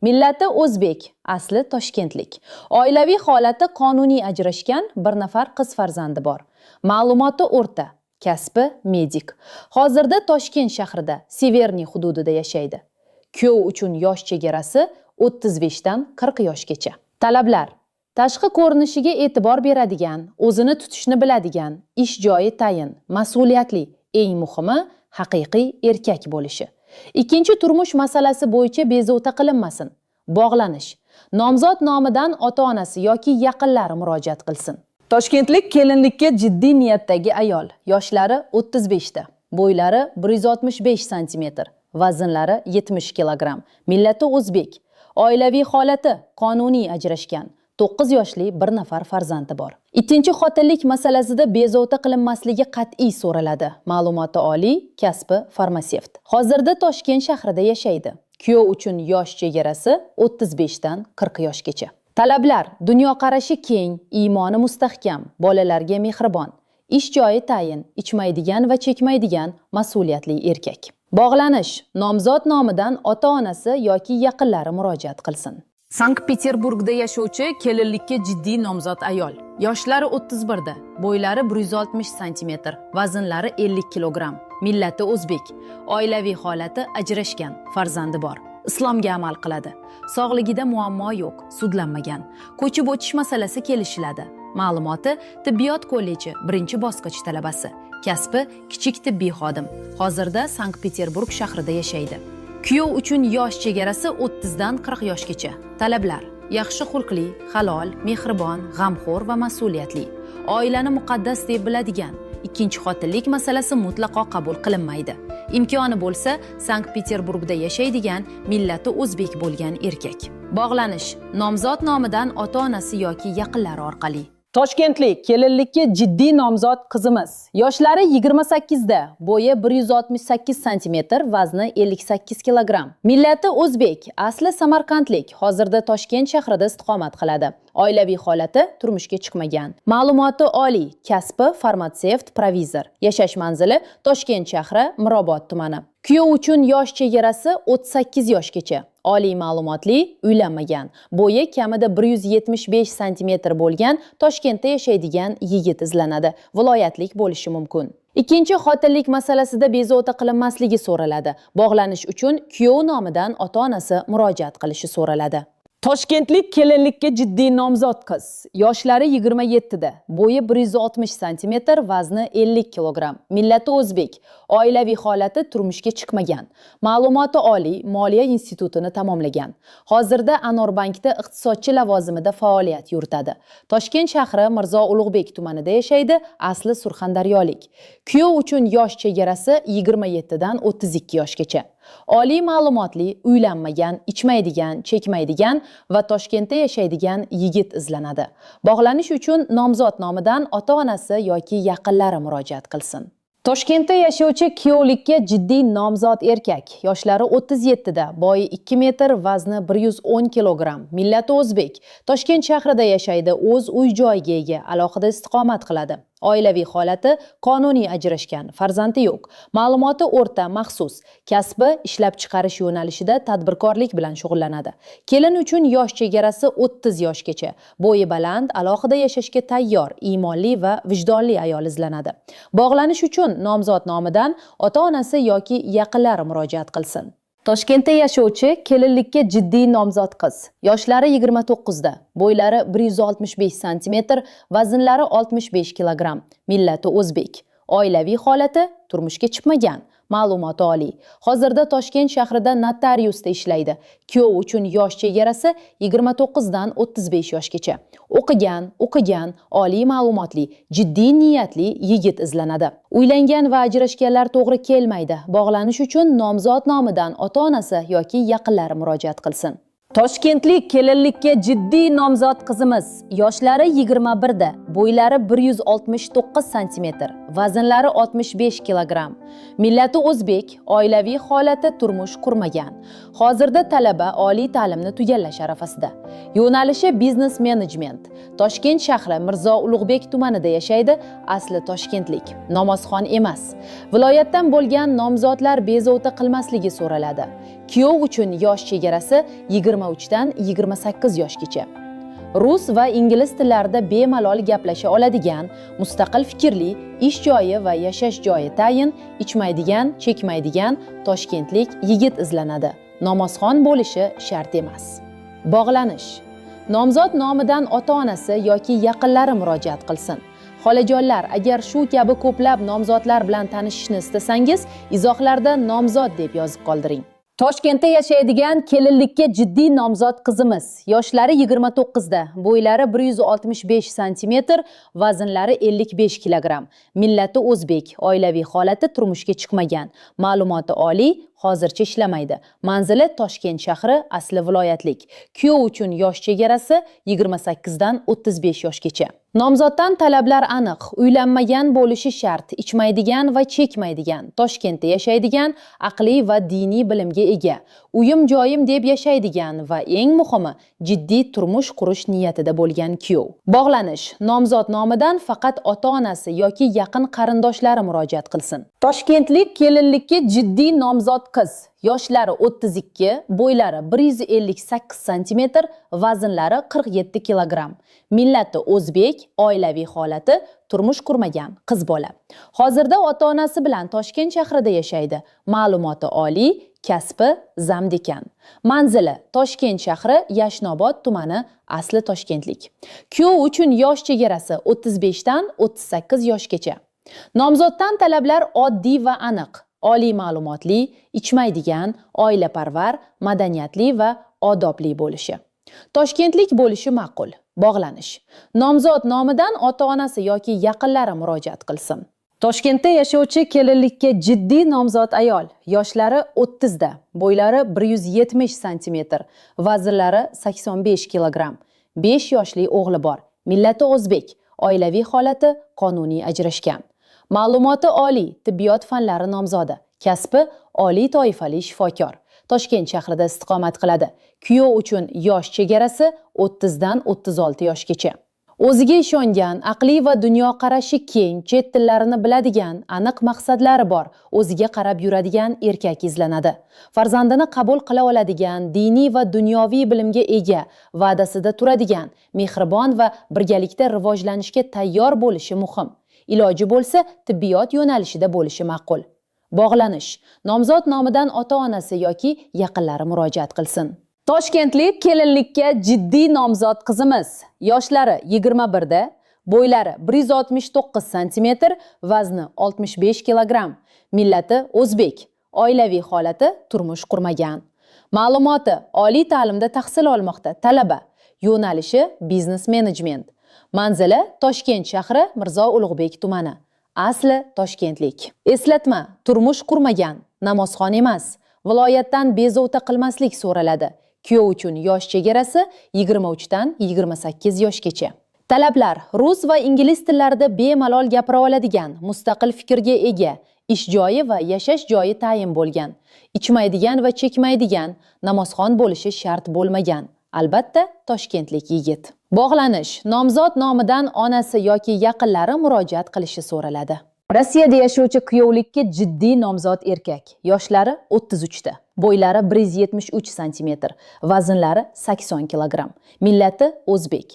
Millati o'zbek, asli toshkentlik. Oilaviy holati qonuniy ajrashgan, bir nafar qiz farzandi bor. Ma'lumoti o'rta, Kasbi medik. Hozirda Toshkent shahrida, Severniy hududida yashaydi. Kuyov uchun yosh chegarasi 35 dan 40 yoshgacha. Talablar: tashqi ko'rinishiga e'tibor beradigan, o'zini tutishni biladigan, ish joyi tayin, mas'uliyatli, eng muhimi haqiqiy erkak bo'lishi. Ikkinchi turmush masalasi bo'yicha bezovta qilinmasin. Bog'lanish: nomzod nomidan ota-onasi yoki yaqinlari murojaat qilsin. Toshkentlik kelinlikka jiddiy niyatdagi ayol. Yoshlari 35 da, bo'ylari 165 santimetr, vaznlari 70 kilogramm, millati o'zbek, oilaviy holati qonuniy ajrashgan, 9 yoshli bir nafar farzandi bor. Ikkinchi xotinlik masalasida bezovta qilinmasligi qat'iy so'raladi. Ma'lumoti oliy, kasbi farmatsevt. Hozirda Toshkent shahrida yashaydi. Kuyov uchun yosh chegarasi 35 dan 40 yoshgacha. Talablar: dunyoqarashi keng, iymoni mustahkam, bolalarga mehribon, ish joyi tayin, ichmaydigan va chekmaydigan, mas'uliyatli erkak. Bog'lanish: nomzod nomidan ota-onasi yoki yaqinlari murojaat qilsin. Sankt-Peterburgda yashovchi kelinlikka jiddiy nomzod ayol. Yoshlari 31 da, bo'ylari 160 santimetr, vaznlari 50 kilogramm, millati o'zbek, oilaviy holati ajrashgan, farzandi bor. Islomga amal qiladi. Sog'ligida muammo yo'q, sudlanmagan. Ko'chib o'tish masalasi kelishiladi. Ma'lumoti: tibbiyot kolleji birinchi bosqich talabasi. Kasbi kichik tibbiy xodim. Hozirda Sankt-Peterburg shahrida yashaydi. Kuyov uchun yosh chegarasi 30 dan 40 yoshgacha. Talablar: yaxshi xulqli, halol, mehribon, g'amxo'r va mas'uliyatli. Oilani muqaddas deb biladigan. Ikkinchi xotinlik masalasi mutlaqo qabul qilinmaydi. Imkoni bo'lsa, Sankt-Peterburgda yashaydigan, millati o'zbek bo'lgan erkak. Bog'lanish: nomzod nomidan ota-onasi yoki yaqinlari orqali. Toshkentlik kelinlikka jiddiy nomzod qizimiz. Yoshlari 28 da, bo'yi 168 santimetr, vazni 58 kilogramm. Millati o'zbek, asli samarqandlik, hozirda Toshkent shahrida istiqomat qiladi. Oilaviy holati turmushga chiqmagan. Ma'lumoti oliy, kasbi farmatsevt, provizor. Yashash manzili Toshkent shahri, Mirobod tumani. Kuyov uchun yosh chegarasi 38 yoshgacha. Oliy ma'lumotli, uylanmagan. Bo'yi kamida 175 santimetr bo'lgan, Toshkentda yashaydigan yigit izlanadi. Viloyatlik bo'lishi mumkin. Ikkinchi xotinlik masalasida bezovta qilinmasligi so'raladi. Bog'lanish uchun kuyov nomidan ota-onasi murojaat qilishi so'raladi. Toshkentlik kelinlikka jiddiy nomzod qiz. Yoshlari 27 da, bo'yi 160 santimetr, vazni 50 kilogramm. Millati o'zbek, oilaviy holati turmushga chiqmagan. Ma'lumoti oliy, moliya institutini tamomlagan. Hozirda Anor bankda iqtisodchi lavozimida faoliyat yuritadi. Toshkent shahri, Mirzo Ulug'bek tumanida yashaydi, asli surxondaryolik. Kuyov uchun yosh chegarasi 27 dan 32 yoshgacha. Oliy ma'lumotli, uylanmagan, ichmaydigan, chekmaydigan va Toshkentda yashaydigan yigit izlanadi. Bog'lanish uchun nomzod nomidan ota-onasi yoki yaqinlari murojaat qilsin. Toshkentda yashovchi kuyovlikka jiddiy nomzod erkak. Yoshlari 37 da, bo'yi 2 metr, vazni 110 kilogramm, millati o'zbek. Toshkent shahrida yashaydi, o'z uy joyiga ega, alohida istiqomat qiladi. Oilaviy holati qonuniy ajrashgan, farzandi yo'q. Ma'lumoti o'rta, maxsus. Kasbi ishlab chiqarish yo'nalishida tadbirkorlik bilan shug'ullanadi. Kelin uchun yosh chegarasi 30 yoshgacha. Bo'yi baland, alohida yashashga tayyor, iymonli va vijdonli ayol izlanadi. Bog'lanish uchun nomzod nomidan ota-onasi yoki yaqinlari murojaat qilsin. Toshkentda yashovchi kelinlikka jiddiy nomzod qiz. Yoshlari 29 da, bo'ylari 165 santimetr, vaznlari 65 kilogramm, millati o'zbek. Oilaviy holati turmushga chiqmagan. Ma'lumoti oliy. Hozirda Toshkent shahrida notariusda ishlaydi. Kuyov uchun yosh chegarasi 29 dan 35 yoshgacha. O'qigan, o'qigan, oliy ma'lumotli, jiddiy niyatli yigit izlanadi. Uylangan va ajrashganlar to'g'ri kelmaydi. Bog'lanish uchun nomzod nomidan ota-onasi yoki yaqinlari murojaat qilsin. Toshkentlik kelinlikka jiddiy nomzod qizimiz. Yoshlari 21 da, bo'ylari 169 santimetr, vaznlari 65 kilogramm. Millati o'zbek, oilaviy holati turmush qurmagan. Hozirda talaba, oliy ta'limni tugallash arafasida. Yo'nalishi biznes menejment. Toshkent shahri, Mirzo Ulug'bek tumanida yashaydi, asli toshkentlik. Namozxon emas. Viloyatdan bo'lgan nomzodlar bezovta qilmasligi so'raladi. Kuyov uchun yosh chegarasi 23 dan 28 yoshgacha. Rus va ingliz tillarida bemalol gaplasha oladigan, mustaqil fikrli, ish joyi va yashash joyi tayin, ichmaydigan, chekmaydigan toshkentlik yigit izlanadi. Namozxon bo'lishi shart emas. Bog'lanish. Nomzod nomidan ota-onasi yoki yaqinlari murojaat qilsin. Xolajonlar, agar shu kabi ko'plab nomzodlar bilan tanishishni istasangiz, izohlarda nomzod deb yozib qoldiring. Toshkentda yashaydigan kelinlikka jiddiy nomzod qizimiz. Yoshlari 29 da, bo'ylari 165 santimetr, vaznlari 55 kilogramm. Millati o'zbek, oilaviy holati turmushga chiqmagan. Ma'lumoti oliy, hozircha ishlamaydi. Manzili Toshkent shahri, asli viloyatlik. Kuyov uchun yosh chegarasi 28 dan 35 yoshgacha. Nomzoddan talablar aniq: uylanmagan bo'lishi shart, ichmaydigan va chekmaydigan, Toshkentda yashaydigan, aqliy va diniy bilimga ega, uyim joyim deb yashaydigan va eng muhimi, jiddiy turmush qurish niyatida bo'lgan kuyov. Bog'lanish. Nomzod nomidan faqat ota-onasi yoki yaqin qarindoshlari murojaat qilsin. Toshkentlik kelinlikka jiddiy nomzod qiz. Yoshlari 32, bo'ylari 158 santimetr, vaznlari 47 kilogramm. Millati o'zbek, oilaviy holati turmush qurmagan qiz bola. Hozirda ota-onasi bilan Toshkent shahrida yashaydi. Ma'lumoti oliy, kasbi zamdekan. Manzili Toshkent shahri, Yashnobod tumani, asli toshkentlik. Kuyov uchun yosh chegarasi 35 dan 38 yoshgacha. Nomzoddan talablar oddiy va aniq: oliy ma'lumotli, ichmaydigan, oilaparvar, madaniyatli va odobli bo'lishi. Toshkentlik bo'lishi ma'qul. Bog'lanish. Nomzod nomidan ota-onasi yoki yaqinlari murojaat qilsin. Toshkentda yashovchi kelinlikka jiddiy nomzod ayol. Yoshlari 30 da, bo'ylari 170 santimetr, vaznlari 85 kilogramm. 5 yoshli o'g'li bor. Millati o'zbek, oilaviy holati qonuniy ajrashgan. Ma'lumoti oliy, tibbiyot fanlari nomzodi, kasbi oliy toifali shifokor. Toshkent shahrida istiqomat qiladi. Kuyov uchun yosh chegarasi 30 dan 36 yoshgacha. O'ziga ishongan, aqliy va dunyoqarashi keng, chet tillarini biladigan, aniq maqsadlari bor, o'ziga qarab yuradigan erkak izlanadi. Farzandini qabul qila oladigan, diniy va dunyoviy bilimga ega, va'dasida turadigan, mehribon va birgalikda rivojlanishga tayyor bo'lishi muhim. Iloji bo'lsa, tibbiyot yo'nalishida bo'lishi ma'qul. Bog'lanish. Nomzod nomidan ota-onasi yoki yaqinlari murojaat qilsin. Toshkentlik kelinlikka jiddiy nomzod qizimiz. Yoshlari 21 da, bo'ylari 169 santimetr, vazni 65 kilogramm. Millati o'zbek, oilaviy holati turmush qurmagan. Ma'lumoti oliy ta'limda tahsil olmoqda, talaba. Yo'nalishi biznes menejment. Manzili Toshkent shahri, Mirzo Ulug'bek tumani. Asli toshkentlik. Eslatma: turmush qurmagan, namozxon emas. Viloyatdan bezovta qilmaslik so'raladi. Kuyov uchun yosh chegarasi 23 dan 28 yoshgacha. Talablar: rus va ingliz tillarida bemalol gapira oladigan, mustaqil fikrga ega, ish joyi va yashash joyi tayin bo'lgan, ichmaydigan va chekmaydigan, namozxon bo'lishi shart bo'lmagan. Albatta, toshkentlik yigit. Bog'lanish. Nomzod nomidan onasi yoki yaqinlari murojaat qilishi so'raladi. Rossiyada yashovchi kuyovlikka jiddiy nomzod erkak. Yoshlari 33 da, bo'ylari 173 santimetr, vaznlari 80 kilogramm. Millati o'zbek.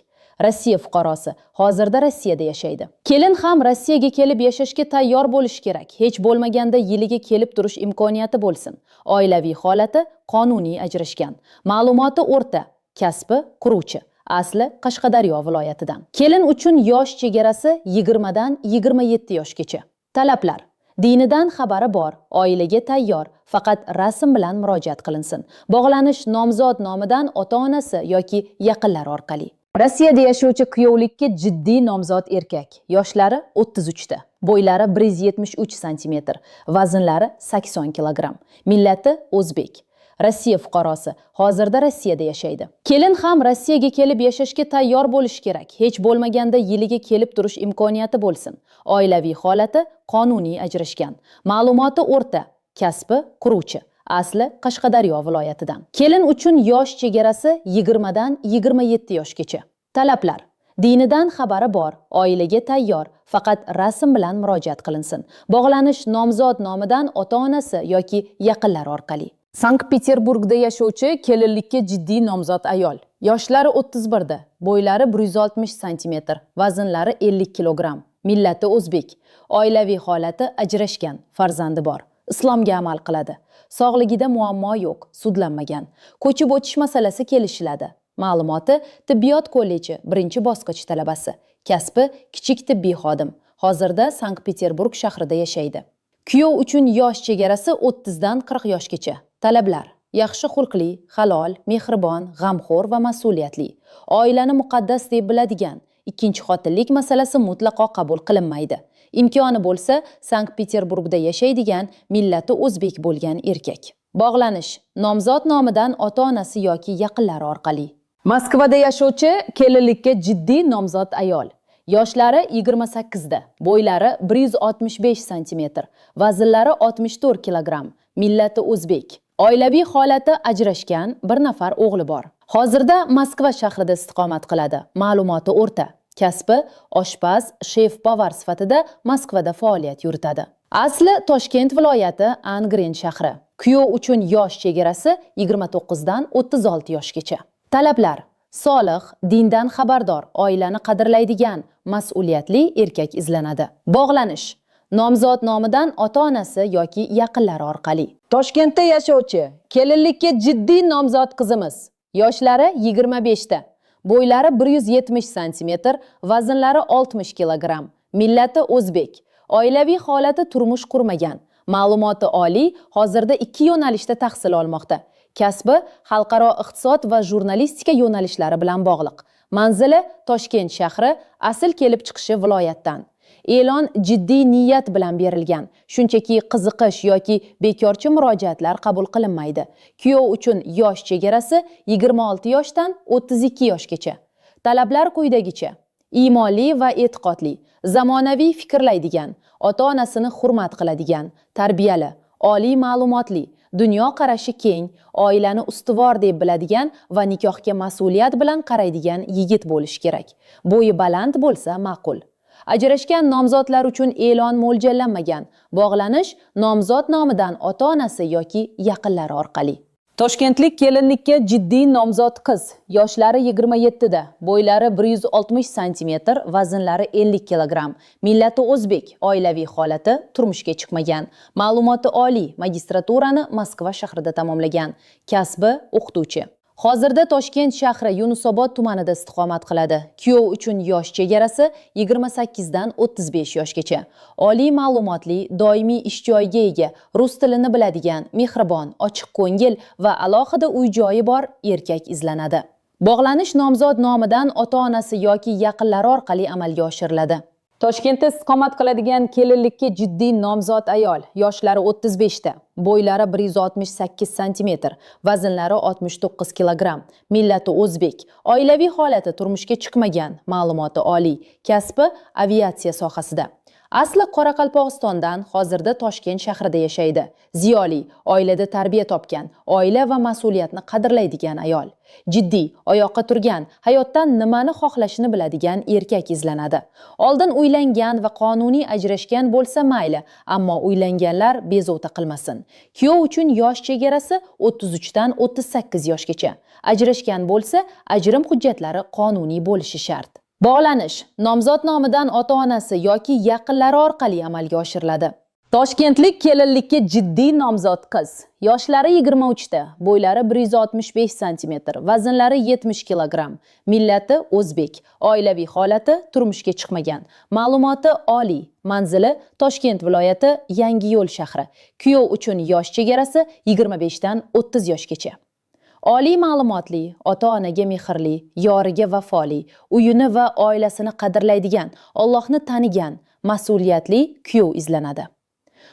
Rossiya fuqarosi, hozirda Rossiyada yashaydi. Kelin ham Rossiyaga kelib yashashga tayyor bo'lishi kerak. Hech bo'lmaganda yiliga kelib turish imkoniyati bo'lsin. Oilaviy holati qonuniy ajrashgan. Ma'lumoti o'rta, kasbi quruvchi. Asli Qashqadaryo viloyatidan. Kelin uchun yosh chegarasi 20 dan 27 yoshgacha. Talablar: dinidan xabari bor, oilaga tayyor, faqat rasm bilan murojaat qilinsin. Bog'lanish nomzod nomidan ota-onasi yoki yaqinlari orqali. Rossiyada yashovchi kuyovlikka jiddiy nomzod erkak. Yoshlari 33 da, bo'ylari 173 santimetr, vaznlari 80 kilogramm. Millati o'zbek. Rossiya fuqarosi, hozirda Rossiyada yashaydi. Kelin ham Rossiyaga kelib yashashga tayyor bo'lishi kerak. Hech bo'lmaganda yiliga kelib turish imkoniyati bo'lsin. Oilaviy holati qonuniy ajrashgan. Ma'lumoti o'rta, kasbi quruvchi. Asli Qashqadaryo viloyatidan. Kelin uchun yosh chegarasi 20 dan 27 yoshgacha. Talablar: dinidan xabari bor, oilaga tayyor, faqat rasm bilan murojaat qilinsin. Bog'lanish nomzod nomidan ota-onasi yoki yaqinlari orqali. Sankt-Peterburgda yashovchi kelinlikka jiddiy nomzod ayol. Yoshlari 31 da, bo'ylari 160 santimetr, vaznlari 50 kilogramm. Millati o'zbek. Oilaviy holati ajrashgan, farzandi bor. Islomga amal qiladi. Sog'ligida muammo yo'q, sudlanmagan. Ko'chib o'tish masalasi kelishiladi. Ma'lumoti: tibbiyot kolleji 1-bosqich talabasi. Kasbi kichik tibbiy xodim. Hozirda Sankt-Peterburg shahrida yashaydi. Kuyov uchun yosh chegarasi 30 dan 40 yoshgacha. Talablar: yaxshi xulqli, halol, mehribon, g'amxo'r va mas'uliyatli. Oilani muqaddas deb biladigan. Ikkinchi xotinlik masalasi mutlaqo qabul qilinmaydi. Imkoni bo'lsa, Sankt-Peterburgda yashaydigan, millati o'zbek bo'lgan erkak. Bog'lanish: nomzod nomidan ota-onasi yoki yaqinlari orqali. Moskvada yashovchi kelinlikka jiddiy nomzod ayol. Yoshlari 28 da, bo'ylari 165 santimetr, vaznlari 64 kilogramm, millati o'zbek. Oilaviy holati ajrashgan, bir nafar o'g'li bor. Hozirda Moskva shahrida istiqomat qiladi. Ma'lumoti o'rta. Kasbi oshpaz, shef-povar sifatida Moskvada faoliyat yuritadi. Asli Toshkent viloyati, Angren shahri. Kuyov uchun yosh chegarasi 29 dan 36 yoshgacha. Talablar: solih, dindan xabardor, oilani qadrlaydigan, mas'uliyatli erkak izlanadi. Bog'lanish: nomzod nomidan ota-onasi yoki yaqinlari orqali. Toshkentda yashovchi kelinlikka jiddiy nomzod qizimiz. Yoshlari 25 ta. Bo'ylari 170 santimetr, vaznlari 60 kilogramm. Millati o'zbek. Oilaviy holati turmush qurmagan. Ma'lumoti oliy, hozirda 2 yo'nalishda tahsil olmoqda. Kasbi xalqaro iqtisod va jurnalistika yo'nalishlari bilan bog'liq. Manzili Toshkent shahri, asl kelib chiqishi viloyatdan. E'lon jiddiy niyat bilan berilgan. Shunchaki qiziqish yoki bekorchi murojaatlar qabul qilinmaydi. Kuyov uchun yosh chegarasi 26 yoshdan 32 yoshgacha. Talablar quyidagicha: iymonli va e'tiqodli, zamonaviy fikrlaydigan, ota-onasini hurmat qiladigan, tarbiyali, oliy ma'lumotli, dunyo qarashi keng, oilani ustuvor deb biladigan va nikohga mas'uliyat bilan qaraydigan yigit bo'lishi kerak. Bo'yi baland bo'lsa ma'qul. Ajrashgan nomzodlar uchun e'lon mo'ljallanmagan. Bog'lanish nomzod nomidan ota-onasi yoki yaqinlari orqali. Toshkentlik kelinlikka jiddiy nomzod qiz. Yoshlari 27 da, bo'ylari 160 santimetr, vaznlari 50 kilogramm. Millati o'zbek, oilaviy holati turmushga chiqmagan. Ma'lumoti oliy, magistraturani Moskva shahrida tamomlagan. Kasbi o'qituvchi. Hozirda Toshkent shahri Yunusobod tumanida istiqomat qiladi. Kuyov uchun yosh chegarasi 28 dan 35 yoshgacha. Oliy ma'lumotli, doimiy ish joyiga ega, rus tilini biladigan, mehribon, ochiq ko'ngil va alohida uy joyi bor erkak izlanadi. Bog'lanish nomzod nomidan ota-onasi yoki yaqinlari orqali amalga oshiriladi. Toshkentda istiqomat qiladigan kelinlikka jiddiy nomzod ayol. Yoshlari 35 ta, bo'ylari 168 santimetr, vaznlari 69 kilogramm, millati o'zbek, oilaviy holati turmushga chiqmagan, ma'lumoti oliy, kasbi aviatsiya sohasida. Asli Qoraqalpog'istondan, hozirda Toshkent shahrida yashaydi. Ziyoli, oilada tarbiya topgan, oila va mas'uliyatni qadrlaydigan ayol. Jiddiy, oyoqqa turgan, hayotdan nimani xohlashini biladigan erkak izlanadi. Oldin uylangan va qonuniy ajrashgan bo'lsa mayli, ammo uylanganlar bezovta qilmasin. Kuyov uchun yosh chegarasi 33 dan 38 yoshgacha. Ajrashgan bo'lsa, ajrim hujjatlari qonuniy bo'lishi shart. Bog'lanish nomzod nomidan ota-onasi yoki yaqinlari orqali amalga oshiriladi. Toshkentlik kelinlikka jiddiy nomzod qiz. Yoshlari 23 ta, bo'ylari 165 santimetr, vaznlari 70 kilogramm, millati o'zbek, oilaviy holati turmushga chiqmagan, ma'lumoti oliy, manzili Toshkent viloyati, Yangiyo'l shahri. Kuyov uchun yosh chegarasi 25 dan 30 yoshgacha. Oliy ma'lumotli, ota-onaga mehrli, yoriga vafoli, uyini va oilasini qadrlaydigan, Allohni tanigan, mas'uliyatli kuyov izlanadi.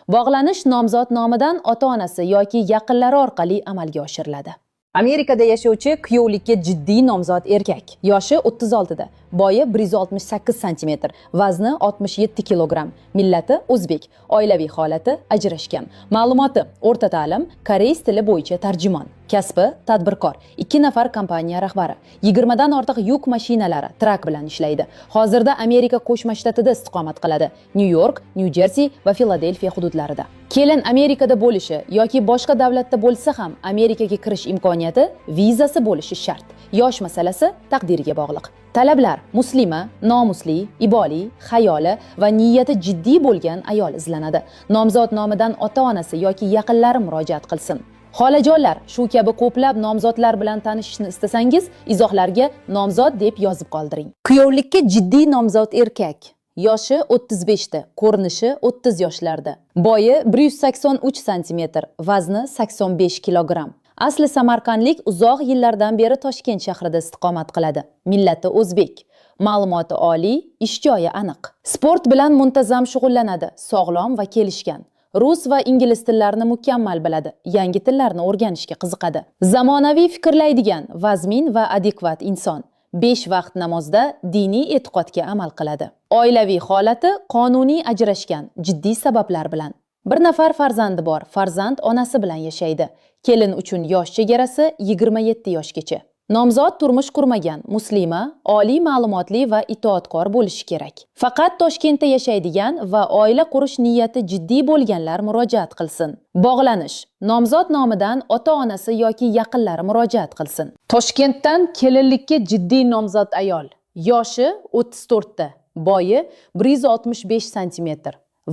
Bog'lanish nomzod nomidan ota-onasi yoki yaqinlari orqali amalga oshiriladi. Amerikada yashovchi kuyovlikka jiddiy nomzod erkak. Yoshi 36 da, bo'yi 168 santimetr, vazni 67 kilogramm, millati o'zbek, oilaviy holati ajrashgan. Ma'lumoti: o'rta ta'lim, koreys tili bo'yicha tarjimon. Kasbi tadbirkor, 2 nafar kompaniya rahbari, 20 dan ortiq yuk mashinalari, trak bilan ishlaydi. Hozirda Amerika Qo'shma Shtatida istiqomat qiladi. Nyu-York, Nyu-Jersi va Filadelfiya hududlarida. Kelin Amerikada bo'lishi yoki boshqa davlatda bo'lsa ham Amerikaga kirish imkoniyati, vizasi bo'lishi shart. Yosh masalasi taqdiriga bog'liq. Talablar: muslima, nomusli, iboli, hayoli va niyati jiddiy bo'lgan ayol izlanadi. Nomzod nomidan ota-onasi yoki yaqinlari murojaat qilsin. Xolajonlar, shu kabi ko'plab nomzodlar bilan tanishishni istasangiz, izohlarga nomzod deb yozib qoldiring. Kuyovlikka jiddiy nomzod erkak. Yoshi 35 da, ko'rinishi 30 yoshlarda. Bo'yi 183 sm, vazni 85 kilogramm. Asli samarqandlik, uzoq yillardan beri Toshkent shahrida istiqomat qiladi. Millati o'zbek. Ma'lumoti oliy, ish joyi aniq. Sport bilan muntazam shug'ullanadi, sog'lom va kelishgan. Rus va ingliz tillarini mukammal biladi, yangi tillarni o'rganishga qiziqadi. Zamonaviy fikrlaydigan, vazmin va adekvat inson. 5 vaqt namozda, diniy e'tiqodga amal qiladi. Oilaviy holati qonuniy ajrashgan, jiddiy sabablar bilan. Bir nafar farzandi bor, farzand onasi bilan yashaydi. Kelin uchun yosh chegarasi 27 yoshgacha. Nomzod turmush qurmagan, muslima, oliy ma'lumotli va itoatkor bo'lishi kerak. Faqat Toshkentda yashaydigan va oila qurish niyati jiddiy bo'lganlar murojaat qilsin. Bog'lanish. Nomzod nomidan ota-onasi yoki yaqinlari murojaat qilsin. Toshkentdan kelinlikka jiddiy nomzod ayol. Yoshi 34 ta, bo'yi 165 sm,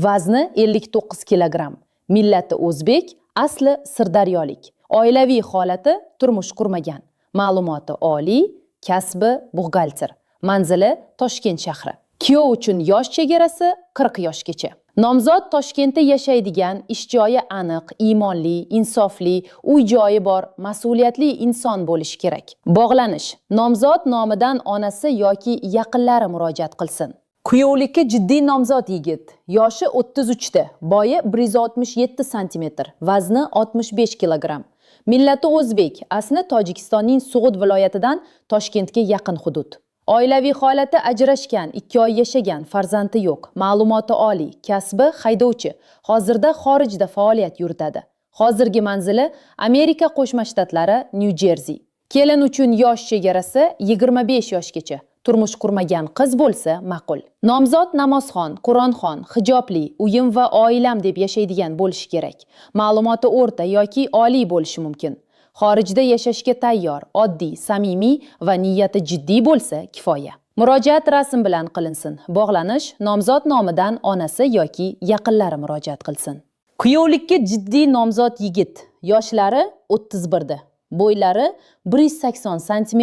vazni 59 kilogramm. Millati o'zbek, asli sirdaryolik. Oilaviy holati turmush qurmagan. Ma'lumoti oliy, kasbi buxgalter. Manzili Toshkent shahri. Kuyov uchun yosh chegarasi 40 yoshgacha. Nomzod Toshkentda yashaydigan, ish joyi aniq, iymonli, insofli, uy joyi bor, mas'uliyatli inson bo'lishi kerak. Bog'lanish. Nomzod nomidan onasi yoki yaqinlari murojaat qilsin. Kuyovlikka jiddiy nomzod yigit. Yoshi 33 ta, bo'yi 167 sm, vazni 65 kilogramm. Millati o'zbek, asli Tojikistonning Sug'ud viloyatidan, Toshkentga yaqin hudud. Oilaviy holati ajrashgan, 2 oy yashagan, farzandi yo'q. Ma'lumoti oliy, kasbi haydovchi. Hozirda xorijda faoliyat yuritadi. Hozirgi manzili Amerika Qo'shma Shtatlari, Nyu-Jersi. Kelin uchun yosh chegarasi 25 yoshgacha. Turmush qurmagan qiz bo'lsa ma'qul. Nomzod namozxon, Qur'onxon, hijobli, uyim va oilam deb yashaydigan bo'lishi kerak. Ma'lumoti o'rta yoki oliy bo'lishi mumkin. Xorijda yashashga tayyor, oddiy, samimiy va niyati jiddiy bo'lsa kifoya. Murojaat rasm bilan qilinsin. Bog'lanish: nomzod nomidan onasi yoki yaqinlari murojaat qilsin. Kuyovlikka jiddiy nomzod yigit. Yoshlari 31 da. Bo'ylari 180 sm,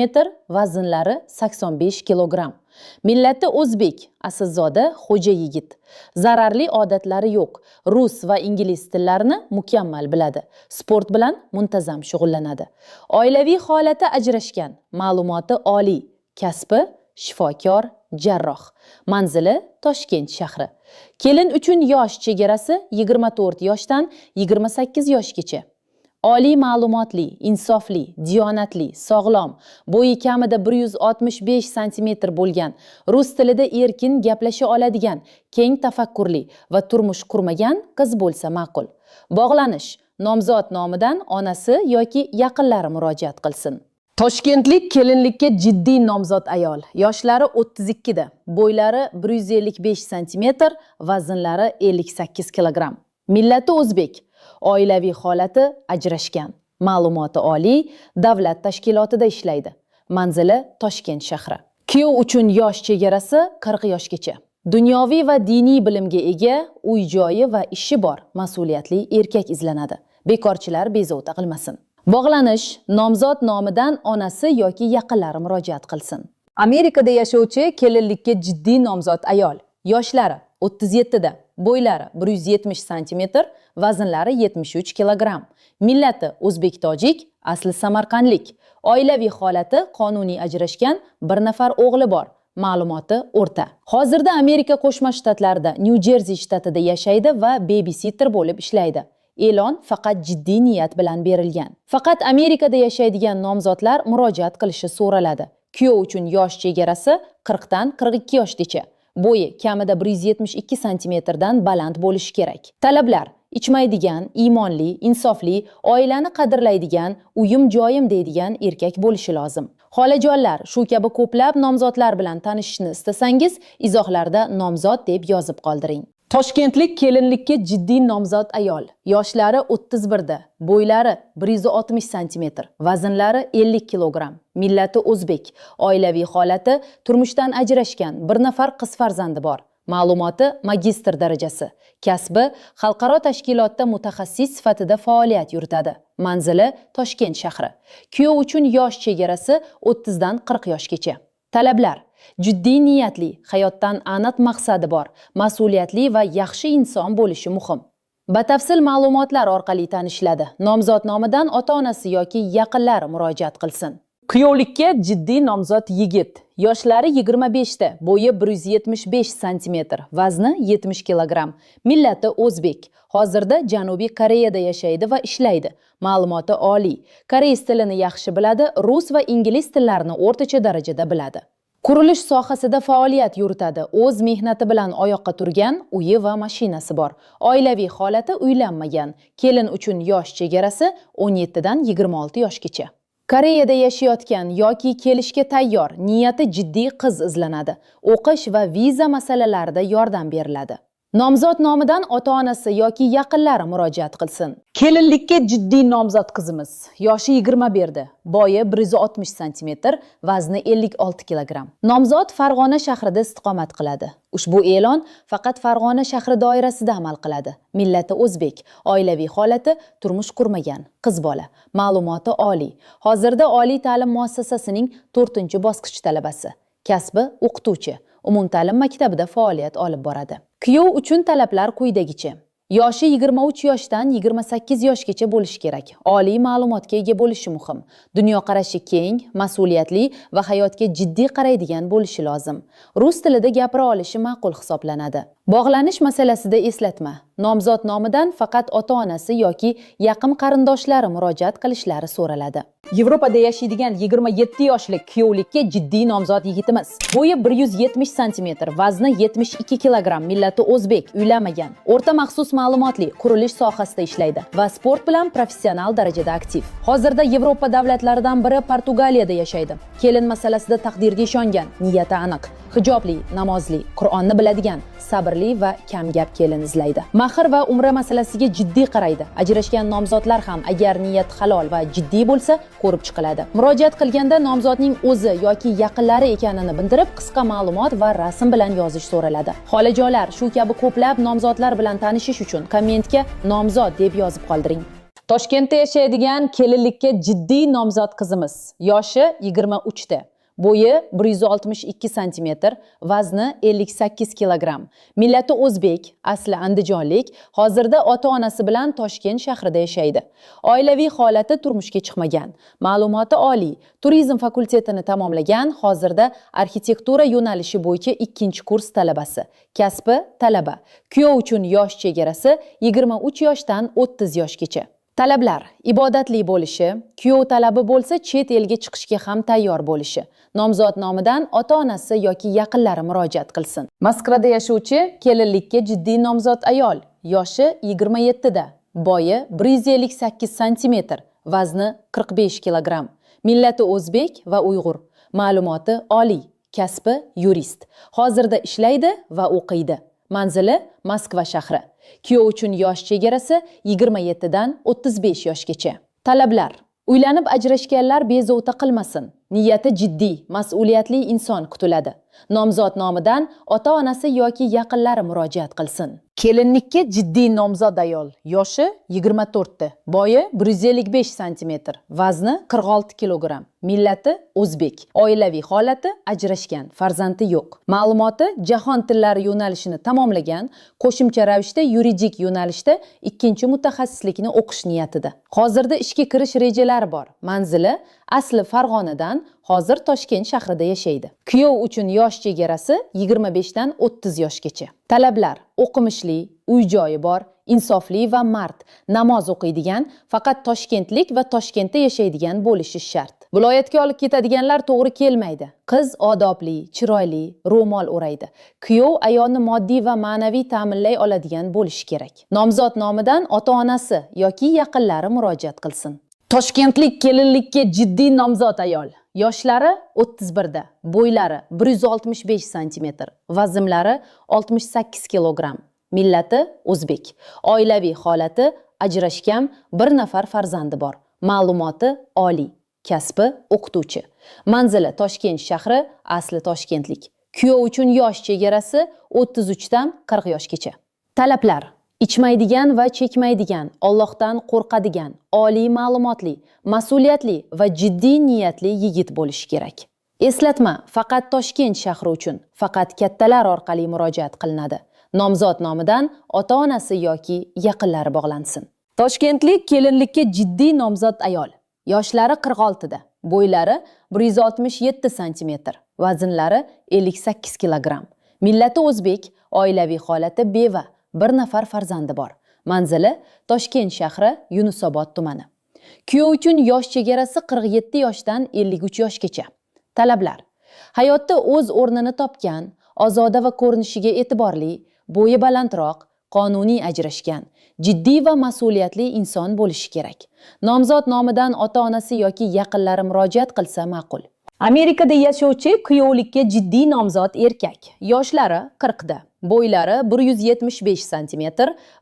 vaznlari 85 kilogramm. Millati o'zbek, aslzoda xo'ja yigit. Zararli odatlari yo'q. Rus va ingliz tillarini mukammal biladi. Sport bilan muntazam shug'ullanadi. Oilaviy holati ajrashgan, ma'lumoti oliy, kasbi shifokor, jarroh. Manzili Toshkent shahri. Kelin uchun yosh chegarasi 24 yoshdan 28 yoshgacha. Oliy ma'lumotli, insofli, diyonatli, sog'lom, bo'yi kamida 165 sm bo'lgan, rus tilida erkin gaplasha oladigan, keng tafakkurli va turmush qurmagan qiz bo'lsa ma'qul. Bog'lanish: nomzod nomidan onasi yoki yaqinlari murojaat qilsin. Toshkentlik kelinlikka jiddiy nomzod ayol. Yoshlari 32 da, bo'ylari 155 sm, vaznlari 58 kilogramm. Millati o'zbek, oilaviy holati ajrashgan. Ma'lumoti oliy, davlat tashkilotida ishlaydi. Manzili Toshkent shahri. Kuyov uchun yosh chegarasi 40 yoshgacha. Dunyoviy va diniy bilimga ega, uy joyi va ishi bor, mas'uliyatli erkak izlanadi. Bekorchilar bezovta qilmasin. Bog'lanish: nomzod nomidan onasi yoki yaqinlari murojaat qilsin. Amerikada yashovchi kelinlikka jiddiy nomzod ayol. Yoshlari 37 da, bo'ylari 170 sm, vaznlari 73 kilogramm. Millati o'zbek tojik, asli samarqandlik. Oilaviy holati qonuniy ajrashgan, bir nafar o'g'li bor. Ma'lumoti o'rta. Hozirda Amerika Qo'shma Shtatlarida, Nyu-Jersi shtatida yashaydi va babysitter bo'lib ishlaydi. E'lon faqat jiddiy niyat bilan berilgan. Faqat Amerikada yashaydigan nomzodlar murojaat qilishi so'raladi. Kuyov uchun yosh chegarasi 40 dan 42 yoshgacha. Bo'yi kamida 172 santimetrdan baland bo'lishi kerak. Talablar: Ichmaydigan, iymonli, insofli, oilani qadrlaydigan, uyim joyim deydigan erkak bo'lishi lozim. Xolajonlar, shu kabi ko'plab nomzodlar bilan tanishishni istasangiz, izohlarda nomzod deb yozib qoldiring. Toshkentlik kelinlikka jiddiy nomzod ayol. Yoshlari 31 da, bo'ylari 160 santimetr, vaznlari 50 kilogramm, millati o'zbek, oilaviy holati turmushdan ajrashgan, bir nafar qiz farzandi bor. Ma'lumoti magistr darajasi, kasbi xalqaro tashkilotda mutaxassis sifatida faoliyat yuritadi. Manzili Toshkent shahri. Kuyov uchun yosh chegarasi 30 dan 40 yoshgacha. Talablar: jiddiy niyatli, hayotdan aniq maqsadi bor, mas'uliyatli va yaxshi inson bo'lishi muhim. Batafsil ma'lumotlar orqali tanishiladi. Nomzod nomidan ota-onasi yoki yaqinlari murojaat qilsin. Kuyovlikka jiddiy nomzod yigit. Yoshlari 25 ta, bo'yi 175 santimetr, vazni 70 kilogramm, millati o'zbek. Hozirda Janubiy Koreyada yashaydi va ishlaydi. Ma'lumoti oliy. Koreys tilini yaxshi biladi, rus va ingliz tillarini o'rtacha darajada biladi. Qurilish sohasida faoliyat yuritadi. O'z mehnati bilan oyoqqa turgan, uyi va mashinasi bor. Oilaviy holati uylanmagan. Kelin uchun yosh chegarasi 17 dan 26 yoshgacha. Koreyada yashayotgan yoki kelishga tayyor, niyati jiddiy qiz izlanadi. O'qish va viza masalalarida yordam beriladi. Nomzod nomidan ota-onasi yoki yaqinlari murojaat qilsin. Kelinlikka jiddiy nomzod qizimiz. Yoshi 21 da, bo'yi 160 santimetr, vazni 56 kilogramm. Nomzod Farg'ona shahrida istiqomat qiladi. Ushbu e'lon faqat Farg'ona shahri doirasida amal qiladi. Millati o'zbek, oilaviy holati turmush qurmagan, qiz bola. Ma'lumoti oliy. Hozirda oliy ta'lim muassasasining 4-bosqich talabasi. Kasbi o'qituvchi. Umumta'lim maktabida faoliyat olib boradi. Kuyov uchun talablar quyidagicha. Yoshi 23 yoshdan 28 yoshgacha bo'lishi kerak. Oliy ma'lumotga ega bo'lishi muhim. Dunyoqarashi keng, mas'uliyatli va hayotga jiddiy qaraydigan bo'lishi lozim. Rus tilida gapira olishi ma'qul hisoblanadi. Bog'lanish masalasida eslatma. Nomzod nomidan faqat ota-onasi yoki yaqin qarindoshlari murojaat qilishlari so'raladi. Yevropada yashaydigan 27 yoshli kuyovlikka jiddiy nomzod yigitimiz. Bo'yi 170 santimetr, vazni 72 kilogramm, millati o'zbek, uylanmagan. O'rta maxsus ma'lumotli, qurilish sohasida ishlaydi va sport bilan professional darajada aktiv. Hozirda Yevropa davlatlaridan biri Portugaliyada yashaydi. Kelin masalasida taqdirga ishongan, niyati aniq, hijobli, namozli, Qur'onni biladigan, sabrli va kamgap kelin izlaydi. Mahr va umra masalasiga jiddiy qaraydi. Ajrashgan nomzodlar ham agar niyat halol va jiddiy bo'lsa, ko'rib chiqiladi. Murojaat qilganda nomzodning o'zi yoki yaqinlari ekanini bildirib, qisqa ma'lumot va rasm bilan yozish so'raladi. Xolajonlar, shu kabi ko'plab nomzodlar bilan tanishish uchun kommentga nomzod deb yozib qoldiring. Toshkentda yashaydigan kelinlikka jiddiy nomzod qizimiz. Yoshi 23 ta. Bo'yi 162 santimetr, vazni 58 kilogramm. Millati o'zbek, asli andijonlik, hozirda ota-onasi bilan Toshkent shahrida yashaydi. Oilaviy holati turmushga chiqmagan. Ma'lumoti oliy, turizm fakultetini tamomlagan, hozirda arxitektura yo'nalishi bo'yicha 2-kurs talabasi. Kasbi talaba. Kuyov uchun yosh chegarasi 23 yoshdan 30 yoshgacha. Talablar: ibodatli bo'lishi, kuyov talabi bo'lsa chet elga chiqishga ham tayyor bo'lishi. Nomzod nomidan ota-onasi yoki yaqinlari murojaat qilsin. Moskvada yashovchi kelinlikka jiddiy nomzod ayol, yoshi 27 da, bo'yi 158 santimetr, vazni 45 kilogramm, millati o'zbek va uyg'ur, ma'lumoti oliy, kasbi yurist. Hozirda ishlaydi va o'qiydi. Manzili Moskva shahri. Kuyov uchun yosh chegarasi 27 dan 35 yoshgacha. Talablar: uylanib ajrashganlar bezovta qilmasin. Niyati jiddiy, mas'uliyatli inson kutiladi. Nomzod nomidan ota-onasi yoki yaqinlari murojaat qilsin. Kelinlikka jiddiy nomzod ayol, yoshi 24 ta, bo'yi 155 santimetr, vazni 46 kilogramm, millati o'zbek, oilaviy holati ajrashgan, farzandi yo'q. Ma'lumoti jahon tillari yo'nalishini tamomlagan, qo'shimcha ravishda yuridik yo'nalishda 2-mutaxassislikni o'qish niyatida. Hozirda ishga kirish rejalari bor. Manzili asli Farg'onadan, hozir Toshkent shahrida yashaydi. Kuyov uchun yosh chegarasi 25 dan 30 yoshgacha. Talablar: o'qimishli, uy-joyi bor, insofli va mard, namoz o'qiydigan, faqat toshkentlik va Toshkentda yashaydigan bo'lishi shart. Viloyatga olib ketadiganlar to'g'ri kelmaydi. Qiz odobli, chiroyli, ro'mol o'raydi. Kuyov ayolni moddiy va ma'naviy ta'minlay oladigan bo'lishi kerak. Nomzod nomidan ota-onasi yoki yaqinlari murojaat qilsin. Toshkentlik kelinlikka jiddiy nomzod ayol. Yoshlari 31 da, bo'ylari 165 sm, vaznlari 68 kilogramm. Millati o'zbek. Oilaviy holati ajrashgan, bir nafar farzandi bor. Ma'lumoti oliy. Kasbi o'qituvchi. Manzili Toshkent shahri, asli toshkentlik. Kuyov uchun yosh chegarasi 33 dan 40 yoshgacha. Talablar: ichmaydigan va chekmaydigan, Allohdan qo'rqadigan, oliy ma'lumotli, mas'uliyatli va jiddiy niyatli yigit bo'lishi kerak. Eslatma: faqat Toshkent shahri uchun, faqat kattalar orqali murojaat qilinadi. Nomzod nomidan ota-onasi yoki yaqinlari bog'lansin. Toshkentlik kelinlikka jiddiy nomzod ayol. Yoshlari 46 da, bo'ylari 167 sm, vaznlari 58 kilogramm. Millati o'zbek, oilaviy holati beva, bir nafar farzandi bor. Manzili Toshkent shahri, Yunusobod tumani. Kuyov uchun yosh chegarasi 47 yoshdan 53 yoshgacha. Talablar: hayotda o'z o'rnini topgan, ozoda va ko'rinishiga e'tiborli, bo'yi balandroq, qonuniy ajrashgan, jiddiy va mas'uliyatli inson bo'lishi kerak. Nomzod nomidan ota-onasi yoki yaqinlari murojaat qilsa ma'qul. Amerikada yashovchi kuyovlikka jiddiy nomzod erkak. Yoshlari 40 da, bo'ylari 175 sm,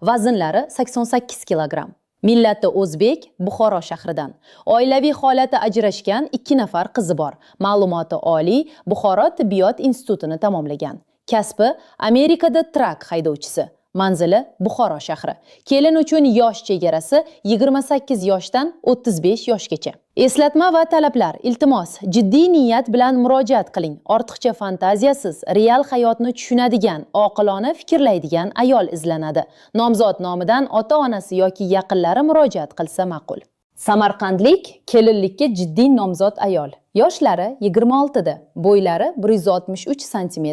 vaznlari 88 kilogramm. Millati o'zbek, Buxoro shahridan. Oilaviy holati ajrashgan, 2 nafar qizi bor. Ma'lumoti oliy, Buxoro tibbiyot institutini tamomlagan. Kasbi Amerikada truck haydovchisi. Manzili Buxoro shahri. Kelin uchun yosh chegarasi 28 yoshdan 35 yoshgacha. Eslatma va talablar: iltimos, jiddiy niyat bilan murojaat qiling. Ortiqcha fantaziyasiz, real hayotni tushunadigan, oqilona fikrlaydigan ayol izlanadi. Nomzod nomidan ota-onasi yoki yaqinlari murojaat qilsa ma'qul. Samarqandlik kelinlikka jiddiy nomzod ayol. Yoshlari 26 da, bo'ylari 163 sm,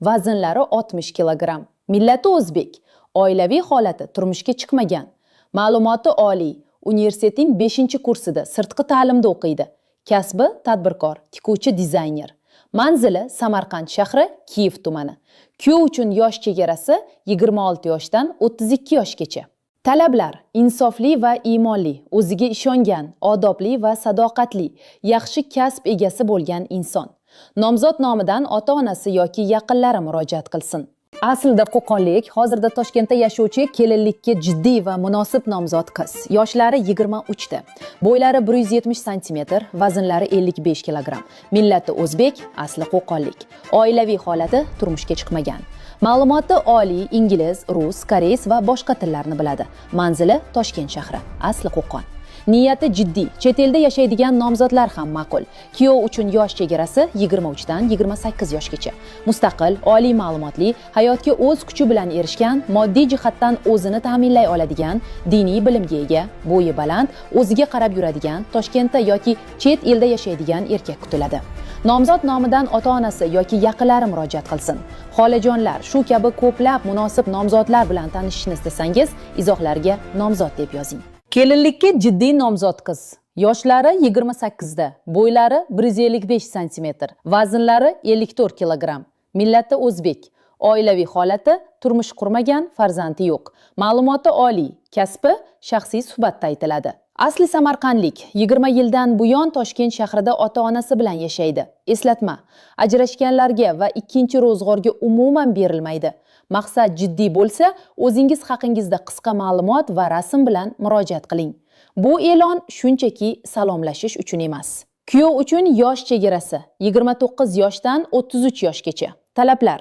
vaznlari 60 kilogramm. Millati o'zbek, oilaviy holati turmushga chiqmagan. Ma'lumoti oliy, universitetning 5-kursida sirtqi ta'limda o'qiydi. Kasbi tadbirkor, tikuvchi dizayner. Manzili Samarqand shahri, Kiyev tumani. Kuyov uchun yosh chegarasi 26 yoshdan 32 yoshgacha. Talablar: insofli va iymonli, o'ziga ishongan, odobli va sadoqatli, yaxshi kasb egasi bo'lgan inson. Nomzod nomidan ota-onasi yoki yaqinlari murojaat qilsin. Aslida qo'qonlik, hozirda Toshkentda yashovchi kelinlikka jiddiy va munosib nomzod qiz. Yoshlari 23 da. Bo'ylari 170 sm, vaznlari 55 kilogramm. Millati o'zbek, asli qo'qonlik. Oilaviy holati turmushga chiqmagan. Ma'lumoti oliy, ingliz, rus, koreys va boshqa tillarni biladi. Manzili Toshkent shahri, asli Qo'qon. Niyati jiddiy, chet elda yashaydigan nomzodlar ham ma'qul. Kuyov uchun yosh chegarasi 23 dan 28 yoshgacha. Mustaqil, oliy ma'lumotli, hayotga o'z kuchi bilan erishgan, moddiy jihatdan o'zini ta'minlay oladigan, diniy bilimga ega, bo'yi baland, o'ziga qarab yuradigan, Toshkentda yoki chet elda yashaydigan erkak kutiladi. Nomzod nomidan ota-onasi yoki yaqinlari murojaat qilsin. Xolajonlar, shu kabi ko'plab munosib nomzodlar bilan tanishishni istasangiz, izohlarga nomzod deb yozing. Kelinlikka jiddiy nomzod qiz. Yoshlari 28 da, bo'ylari 155 sm, vaznlari 54 kilogramm. Millati o'zbek. Oilaviy holati turmush qurmagan, farzandi yo'q. Ma'lumoti oliy, kasbi shaxsiy suhbatda aytiladi. Asli samarqandlik, 20 yildan buyon Toshkent shahrida ota-onasi bilan yashaydi. Eslatma: ajrashganlarga va ikkinchi ro'zg'orga umuman berilmaydi. Maqsad jiddiy bo'lsa, o'zingiz haqingizda qisqa ma'lumot va rasm bilan murojaat qiling. Bu e'lon shunchaki salomlashish uchun emas. Kuyov uchun yosh chegarasi 29 yoshdan 33 yoshgacha. Talablar: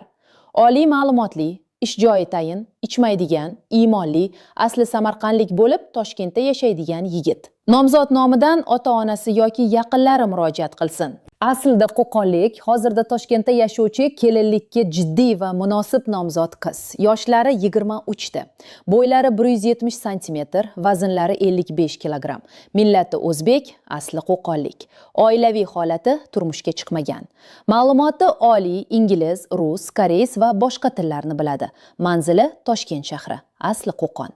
oliy ma'lumotli, ish joyi tayin, ichmaydigan, iymonli, asli samarqandlik bo'lib, Toshkentda yashaydigan yigit. Nomzod nomidan ota-onasi yoki yaqinlari murojaat qilsin. Aslida qo'qonlik, hozirda Toshkentda yashovchi kelinlikka jiddiy va munosib nomzod qiz. Yoshlari 23 da. Bo'ylari 170 santimetr, vaznlari 55 kilogramm. Millati o'zbek, asli qo'qonlik. Oilaviy holati turmushga chiqmagan. Ma'lumoti oliy, ingliz, rus, koreys va boshqa tillarni biladi. Manzili Toshkent shahri, asli Qo'qon.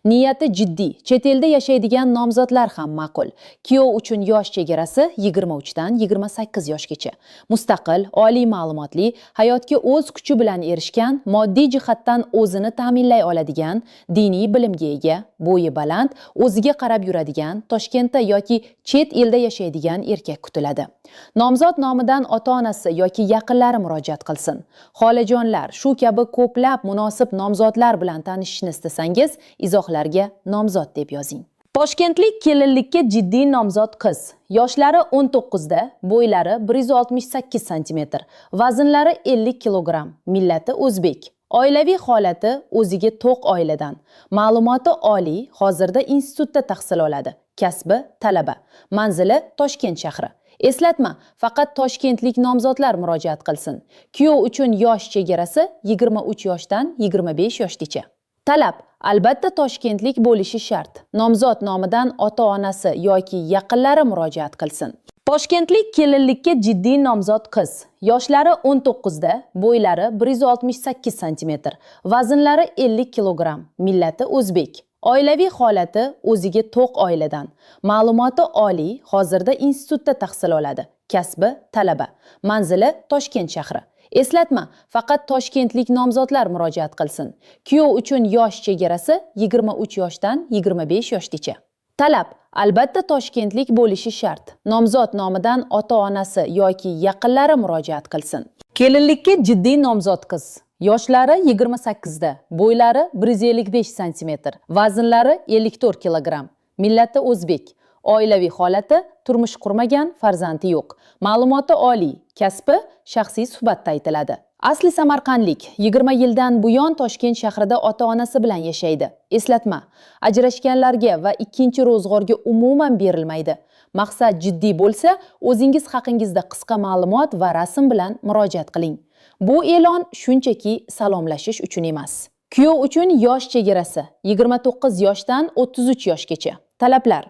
Niyati jiddiy, chet elda yashaydigan nomzodlar ham ma'qul. Kuyov uchun yosh chegarasi 23 dan 28 yoshgacha. Mustaqil, oliy ma'lumotli, hayotga o'z kuchi bilan erishgan, moddiy jihatdan o'zini ta'minlay oladigan, diniy bilimga ega, bo'yi baland, o'ziga qarab yuradigan, Toshkentda yoki chet elda yashaydigan erkak kutiladi. Nomzod nomidan ota-onasi yoki yaqinlari murojaat qilsin. Xolajonlar, shu kabi ko'plab munosib nomzodlar bilan tanishishni istasangiz, izohlarga nomzod deb yozing. Toshkentlik kelinlikka jiddiy nomzod qiz. Yoshlari 19 da, bo'ylari 168 santimetr, vaznlari 50 kilogramm, millati o'zbek. Oilaviy holati o'ziga to'q oiladan. Ma'lumoti oliy, hozirda institutda tahsil oladi. Kasbi talaba. Manzili Toshkent shahri. Eslatma, faqat toshkentlik nomzodlar murojaat qilsin. Kuyov uchun yosh chegarasi 23 yoshdan 25 yoshgacha. Talab: albatta toshkentlik bo'lishi shart. Nomzod nomidan ota-onasi yoki yaqinlari murojaat qilsin. Toshkentlik kelinlikka jiddiy nomzod qiz. Yoshlari 19 da, bo'ylari 168 santimetr, vaznlari 50 kilogramm, millati o'zbek. Oilaviy holati o'ziga to'q oiladan. Ma'lumoti oliy, hozirda institutda tahsil oladi. Kasbi talaba. Manzili Toshkent shahri. Eslatma, faqat toshkentlik nomzodlar murojaat qilsin. Kuyov uchun yosh chegarasi 23 yoshdan 25 yoshgacha. Talab: albatta toshkentlik bo'lishi shart. Nomzod nomidan ota-onasi yoki yaqinlari murojaat qilsin. Kelinlikka jiddiy nomzod qiz. Yoshlari 28 da, bo'ylari 155 santimetr, vaznlari 54 kilogramm, millati o'zbek. Oilaviy holati turmush qurmagan, farzandi yo'q. Ma'lumoti oliy, kasbi shaxsiy suhbatda aytiladi. Asli samarqandlik, 20 yildan buyon Toshkent shahrida ota-onasi bilan yashaydi. Eslatma, ajrashganlarga va ikkinchi ro'zg'orga umuman berilmaydi. Maqsad jiddiy bo'lsa, o'zingiz haqingizda qisqa ma'lumot va rasm bilan murojaat qiling. Bu e'lon shunchaki salomlashish uchun emas. Kuyov uchun yosh chegarasi 29 yoshdan 33 yoshgacha. Talablar: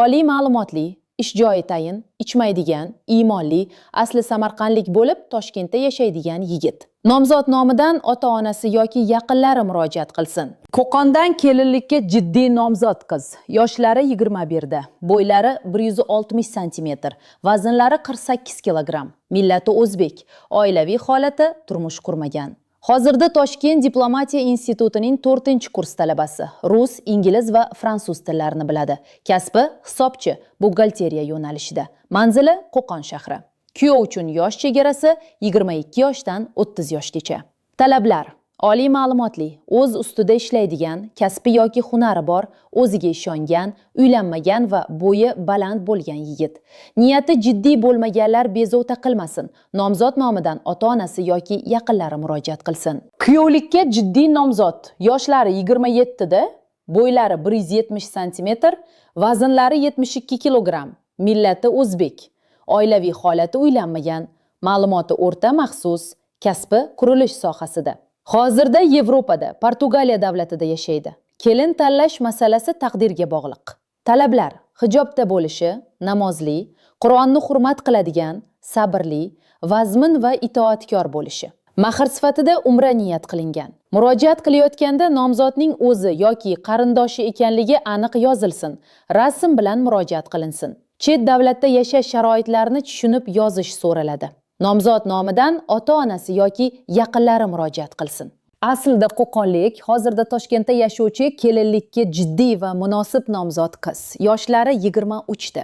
oliy ma'lumotli, ish joyi tayin, ichmaydigan, iymonli, asli samarqandlik bo'lib Toshkentda yashaydigan yigit. Nomzod nomidan ota-onasi yoki yaqinlari murojaat qilsin. Qo'qondan kelinlikka jiddiy nomzod qiz. Yoshlari 21 da, bo'ylari 160 santimetr, vaznlari 48 kilogramm, millati o'zbek, oilaviy holati turmush qurmagan. Hozirda Toshkent diplomatiya institutining 4-kurs talabasi. Rus, ingliz va fransuz tillarini biladi. Kasbi hisobchi, buxgalteriya yo'nalishida. Manzili Qo'qon shahri. Kuyov uchun yosh chegarasi 22 yoshdan 30 yoshgacha. Talablar: oliy ma'lumotli, o'z ustida ishlaydigan, kasbi yoki hunari bor, o'ziga ishongan, uylanmagan va bo'yi baland bo'lgan yigit. Niyati jiddiy bo'lmaganlar bezovta qilmasin. Nomzod nomidan ota-onasi yoki yaqinlari murojaat qilsin. Kuyovlikka jiddiy nomzod. Yoshlari 27 da, bo'ylari 170 santimetr, vaznlari 72 kilogramm, millati o'zbek. Oilaviy holati uylanmagan, ma'lumoti o'rta maxsus, kasbi qurilish sohasida. Hozirda Yevropada, Portugaliya davlatida yashaydi. Kelin tanlash masalasi taqdirga bog'liq. Talablar: hijobda bo'lishi, namozli, Qur'onni hurmat qiladigan, sabrli, vazmin va itoatkor bo'lishi. Mahr sifatida umra niyat qilingan. Murojaat qilayotganda nomzodning o'zi yoki qarindoshi ekanligi aniq yozilsin. Rasm bilan murojaat qilinsin. Chet davlatda yashash sharoitlarini tushunib yozish so'raladi. Nomzod nomidan ota-onasi yoki yaqinlari murojaat qilsin. Aslida qo'qonlik, hozirda Toshkentda yashovchi kelinlikka jiddiy va munosib nomzod qiz. Yoshlari 23 da.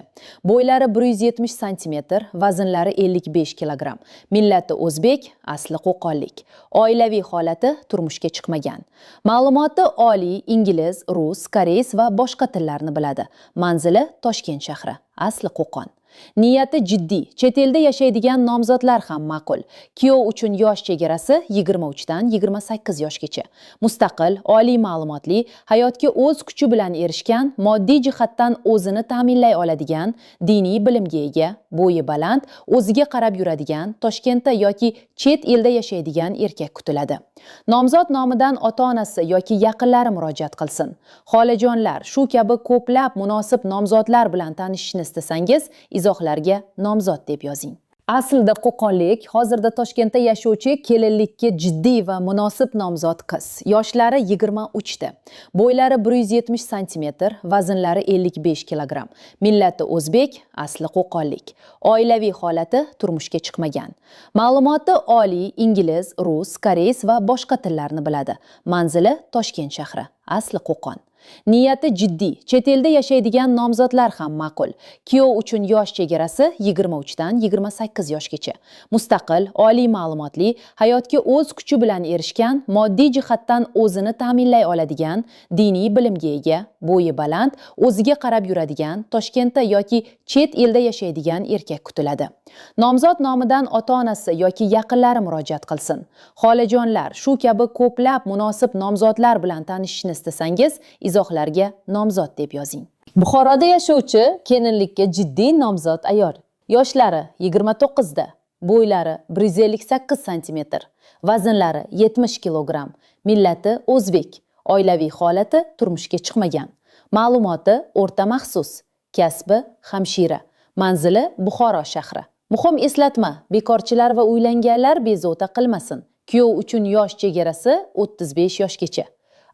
Bo'ylari 170 santimetr, vaznlari 55 kilogramm. Millati o'zbek, asli qo'qonlik. Oilaviy holati turmushga chiqmagan. Ma'lumoti oliy, ingliz, rus, koreys va boshqa tillarni biladi. Manzili Toshkent shahri, asli Qo'qon. Niyati jiddiy, chet elda yashaydigan nomzodlar ham ma'qul. Kuyov uchun yosh chegarasi 23 dan 28 yoshgacha. Mustaqil, oliy ma'lumotli, hayotga o'z kuchi bilan erishgan, moddiy jihatdan o'zini ta'minlay oladigan, diniy bilimga ega, bo'yi baland, o'ziga qarab yuradigan, Toshkentda yoki chet elda yashaydigan erkak kutiladi. Nomzod nomidan ota-onasi yoki yaqinlari murojaat qilsin. Xolajonlar, shu kabi ko'plab munosib nomzodlar bilan tanishishni istasangiz, izohlarga nomzod deb yozing. Aslida qo'qonlik, hozirda Toshkentda yashovchi kelinlikka jiddiy va munosib nomzod qiz. Yoshlari 23 da. Bo'ylari 170 santimetr, vaznlari 55 kilogramm. Millati o'zbek, asli qo'qonlik. Oilaviy holati turmushga chiqmagan. Ma'lumoti oliy, ingliz, rus, koreys va boshqa tillarni biladi. Manzili Toshkent shahri, asli Qo'qon. Niyati jiddiy, chet elda yashaydigan nomzodlar ham ma'qul. Kuyov uchun yosh chegarasi 23 dan 28 yoshgacha. Mustaqil, oliy ma'lumotli, hayotga o'z kuchi bilan erishgan, moddiy jihatdan o'zini ta'minlay oladigan, diniy bilimga ega, bo'yi baland, o'ziga qarab yuradigan, Toshkentda yoki chet elda yashaydigan erkak kutiladi. Nomzod nomidan ota-onasi yoki yaqinlari murojaat qilsin. Xolajonlar, shu kabi ko'plab munosib nomzodlar bilan tanishishni istasangiz, izohlarga nomzod deb yozing. Buxoroda yashovchi kelinlikka jiddiy nomzod ayol. Yoshlari 29 da, bo'ylari 158 santimetr, vaznlari 70 kilogramm, millati o'zbek, oilaviy holati turmushga chiqmagan. Ma'lumoti o'rta maxsus, kasbi hamshira, manzili Buxoro shahri. Muhim eslatma: bekorchilar va uylanganlar bezovta qilmasin. Kuyov uchun yosh chegarasi 35 yoshgacha.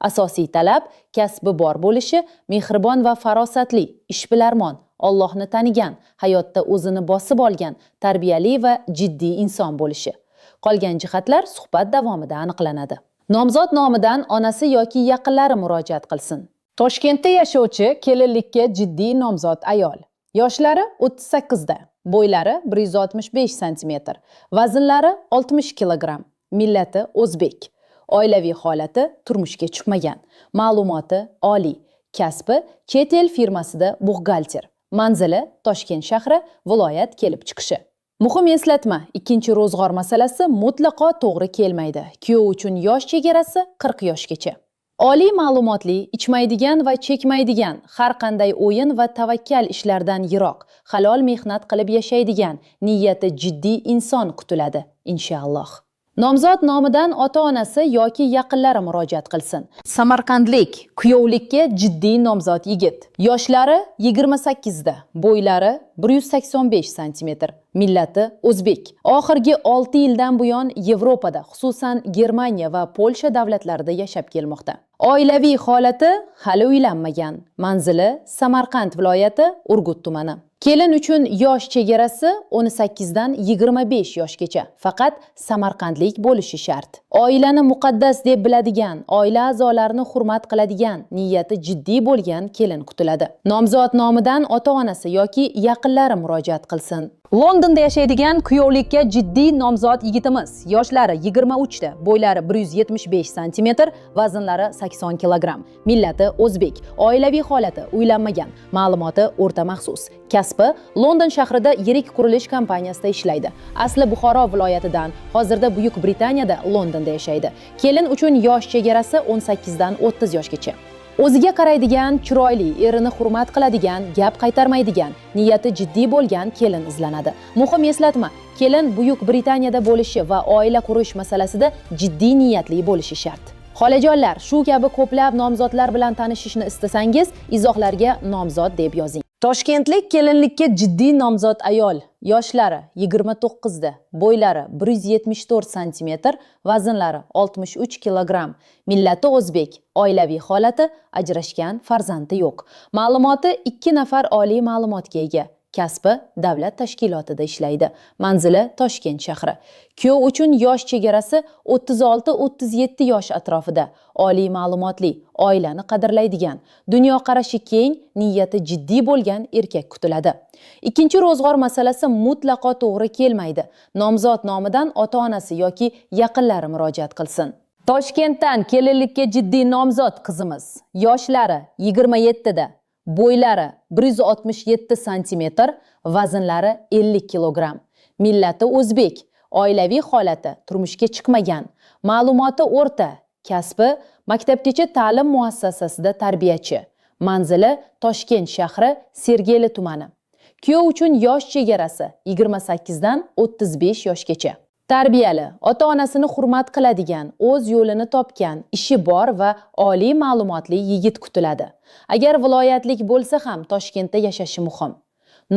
Asosiy talab kasbi bor bo'lishi, mehribon va farosatli, ishbilarmon, Allohni tanigan, hayotda o'zini bosib olgan, tarbiyali va jiddiy inson bo'lishi. Qolgan jihatlar suhbat davomida aniqlanadi. Nomzod nomidan onasi yoki yaqinlari murojaat qilsin. Toshkentda yashovchi kelinlikka jiddiy nomzod ayol. Yoshlari 38 da, bo'ylari 165 santimetr, vaznlari 60 kilogramm, millati o'zbek. Oilaviy holati turmushga chiqmagan. Ma'lumoti oliy, kasbi chet el firmasida buxgalter. Manzili Toshkent shahri, viloyat kelib chiqishi. Muhim eslatma: ikkinchi ro'zg'or masalasi mutlaqo to'g'ri kelmaydi. Kuyov uchun yosh chegarasi 40 yoshgacha. Oliy ma'lumotli, ichmaydigan va chekmaydigan, har qanday o'yin va tavakkal ishlardan yiroq, halol mehnat qilib yashaydigan, niyati jiddiy inson kutiladi, inshaalloh. Nomzod nomidan ota-onasi yoki yaqinlari murojaat qilsin. Samarqandlik kuyovlikka jiddiy nomzod yigit. Yoshlari 28 da, bo'ylari 185 santimetr, millati o'zbek. Oxirgi 6 yildan buyon Yevropada, xususan Germaniya va Polsha davlatlarida yashab kelmoqda. Oilaviy holati hali uylanmagan. Manzili Samarqand viloyati, Urgut tumani. Kelin uchun yosh chegarasi 18 dan 25 yoshgacha. Faqat samarqandlik bo'lishi shart. Oilani muqaddas deb biladigan, oila a'zolarini hurmat qiladigan, niyati jiddiy bo'lgan kelin kutiladi. Nomzod nomidan ota-onasi yoki yaqinlari murojaat qilsin. Londonda yashaydigan kuyovlikka jiddiy nomzod yigitimiz. Yoshlari 23 da, bo'ylari 175 santimetr, vaznlari 80 kilogramm. Millati o'zbek, oilaviy holati uylanmagan, ma'lumoti o'rta maxsus. Kasbi London shahrida yirik qurilish kompaniyasida ishlaydi. Asli Buxoro viloyatidan, hozirda Buyuk Britaniyada, Londonda yashaydi. Kelin uchun yosh chegarasi 18 dan 30 yoshgacha. O'ziga qaraydigan, chiroyli, erini hurmat qiladigan, gap qaytarmaydigan, niyati jiddiy bo'lgan kelin izlanadi. Muhim eslatma: kelin Buyuk Britaniyada bo'lishi va oila qurish masalasida jiddiy niyatli bo'lishi shart. Xolajonlar, shu kabi ko'plab nomzodlar bilan tanishishni istasangiz, izohlarga nomzod deb yozing. Toshkentlik kelinlikka jiddiy nomzod ayol. Yoshlari 29 da, bo'ylari 174 santimetr, vaznlari 63 kilogramm. Millati o'zbek, oilaviy holati ajrashgan, farzandi yo'q. Ma'lumoti 2 nafar oliy ma'lumotga ega. Kasbi davlat tashkilotida ishlaydi. Manzili Toshkent shahri. Kuyov uchun yosh chegarasi 36-37 yosh atrofida. Oliy ma'lumotli, oilani qadrlaydigan, dunyoqarashi keng, niyati jiddiy bo'lgan erkak kutiladi. Ikkinchi ro'zg'or masalasi mutlaqo to'g'ri kelmaydi. Nomzod nomidan ota-onasi yoki yaqinlari murojaat qilsin. Toshkentdan kelinlikka jiddiy nomzod qizimiz. Yoshlari 27 da, Bo'ylari 167 santimetr, vaznlari 50 kilogramm. Millati o'zbek, oilaviy holati turmushga chiqmagan. Ma'lumoti o'rta, kasbi maktabgacha ta'lim muassasasida tarbiyachi. Manzili Toshkent shahri, Sergeli tumani. Kuyov uchun yosh chegarasi 28 dan 35 yoshgacha. Tarbiyali, ota-onasini hurmat qiladigan, o'z yo'lini topgan, ishi bor va oliy ma'lumotli yigit kutiladi. Agar viloyatlik bo'lsa ham Toshkentda yashashi muhim.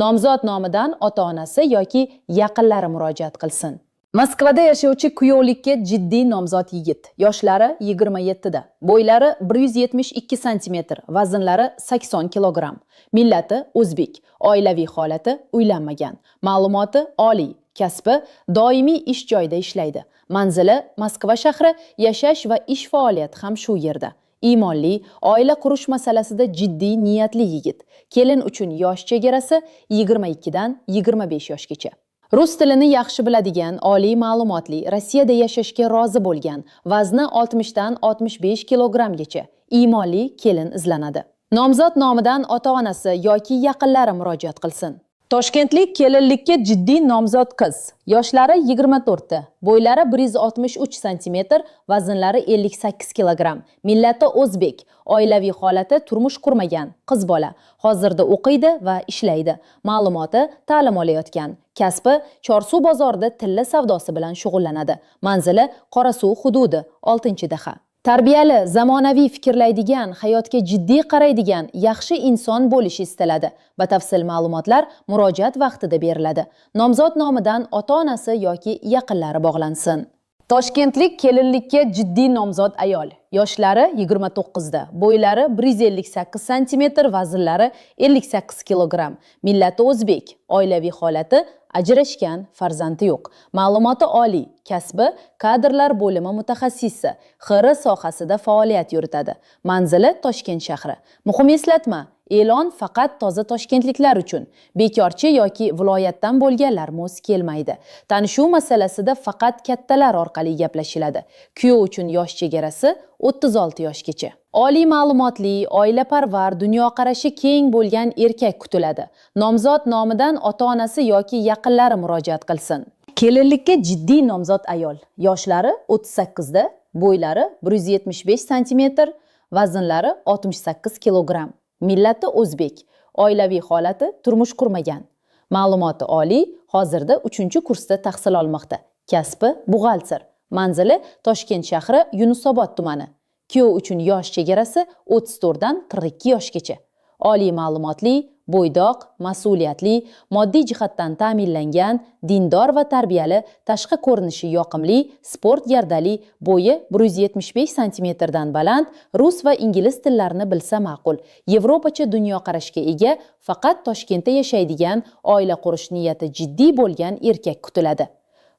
Nomzod nomidan ota-onasi yoki yaqinlari murojaat qilsin. Moskvada yashovchi kuyovlikka jiddiy nomzod yigit. Yoshlari 27 da. Bo'ylari 172 santimetr, vaznlari 80 kilogramm. Millati o'zbek, oilaviy holati uylanmagan. Ma'lumoti oliy, kasbi doimiy ish joyida ishlaydi. Manzili Moskva shahri, yashash va ish faoliyati ham shu yerda. Iymonli, oila qurish masalasida jiddiy niyatli yigit. Kelin uchun yosh chegarasi 22 dan 25 yoshgacha. Rus tilini yaxshi biladigan, oliy ma'lumotli, Rossiyada yashashga rozi bo'lgan, vazni 60 dan 65 kilogrammgacha iymonli kelin izlanadi. Nomzod nomidan ota-onasi yoki yaqinlari murojaat qilsin. Toshkentlik kelinlikka jiddiy nomzod qiz. Yoshlari 24 ta, bo'ylari 163 santimetr, vaznlari 58 kilogramm. Millati o'zbek, oilaviy holati turmush qurmagan, qiz bola. Hozirda o'qiydi va ishlaydi. Ma'lumoti ta'lim olayotgan. Kasbi Chorsu bozorida tilla savdosi bilan shug'ullanadi. Manzili Qorasuv hududi, 6-daha. Tarbiyali, zamonaviy fikrlaydigan, hayotga jiddiy qaraydigan, yaxshi inson bo'lishi istaladi. Batafsil ma'lumotlar murojaat vaqtida beriladi. Nomzod nomidan ota-onasi yoki yaqinlari bog'lansin. Toshkentlik kelinlikka jiddiy nomzod ayol. Yoshlari 29 da, bo'ylari 158 santimetr, vaznlari 58 kilogramm. Millati o'zbek, oilaviy holati ajrashgan, farzandi yo'q. Ma'lumoti oliy, kasbi kadrlar bo'limi mutaxassisi, HR sohasida faoliyat yuritadi. Manzili Toshkent shahri. Muhim eslatma: e'lon faqat toza toshkentliklar uchun. Bekorchi yoki viloyatdan bo'lganlar mos kelmaydi. Tanishuv masalasida faqat kattalar orqali gaplashiladi. Kuyov uchun yosh chegarasi 36 yoshgacha. Oliy ma'lumotli, oilaparvar, dunyoqarashi keng bo'lgan erkak kutiladi. Nomzod nomidan ota-onasi yoki yaqinlari murojaat qilsin. Kelinlikka jiddiy nomzod ayol. Yoshlari 38 da, bo'ylari 175 santimetr, vaznlari 68 kilogramm. Millati o'zbek, oilaviy holati turmush qurmagan. Ma'lumoti oliy, hozirda 3-kursda tahsil olmoqda. Kasbi buxgalter. Manzili Toshkent shahri, Yunusobod tumani. Kuyov uchun yosh chegarasi 34 dan 42 yoshgacha. Oliy ma'lumotli, bo'ydoq, mas'uliyatli, moddiy jihatdan ta'minlangan, dindor va tarbiyali, tashqi ko'rinishi yoqimli, sport gardali, bo'yi 175 santimetrdan baland, rus va ingliz tillarini bilsa ma'qul. Yevropacha dunyoqarashga ega, faqat Toshkentda yashaydigan, oila qurish niyati jiddiy bo'lgan erkak kutiladi.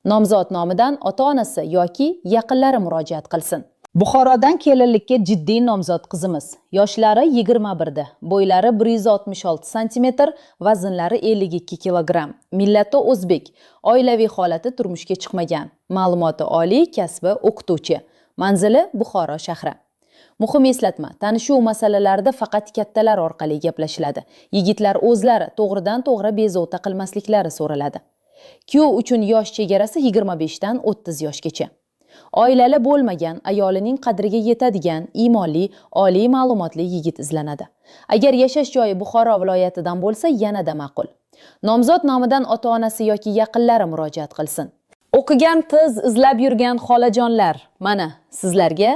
Nomzod nomidan ota-onasi yoki yaqinlari murojaat qilsin. Buxorodan kelinlikka jiddiy nomzod qizimiz. Yoshlari 21 da, bo'ylari 166 santimetr, vaznlari 52 kilogramm. Millati o'zbek, oilaviy holati turmushga chiqmagan. Ma'lumoti oliy, kasbi o'qituvchi. Manzili Buxoro shahri. Muhim eslatma: tanishuv masalalarida faqat kattalar orqali gaplashiladi. Yigitlar o'zlari to'g'ridan to'g'ri bezovta qilmasliklari so'raladi. Kuyov uchun yosh chegarasi 25 dan 30 yoshgacha. Oilali bo'lmagan, ayolining qadriga yetadigan, iymonli, oliy ma'lumotli yigit izlanadi. Agar yashash joyi Buxoro viloyatidan bo'lsa, yanada ma'qul. Nomzod nomidan ota-onasi yoki yaqinlari murojaat qilsin. O'qigan qiz izlab yurgan xolajonlar, mana sizlarga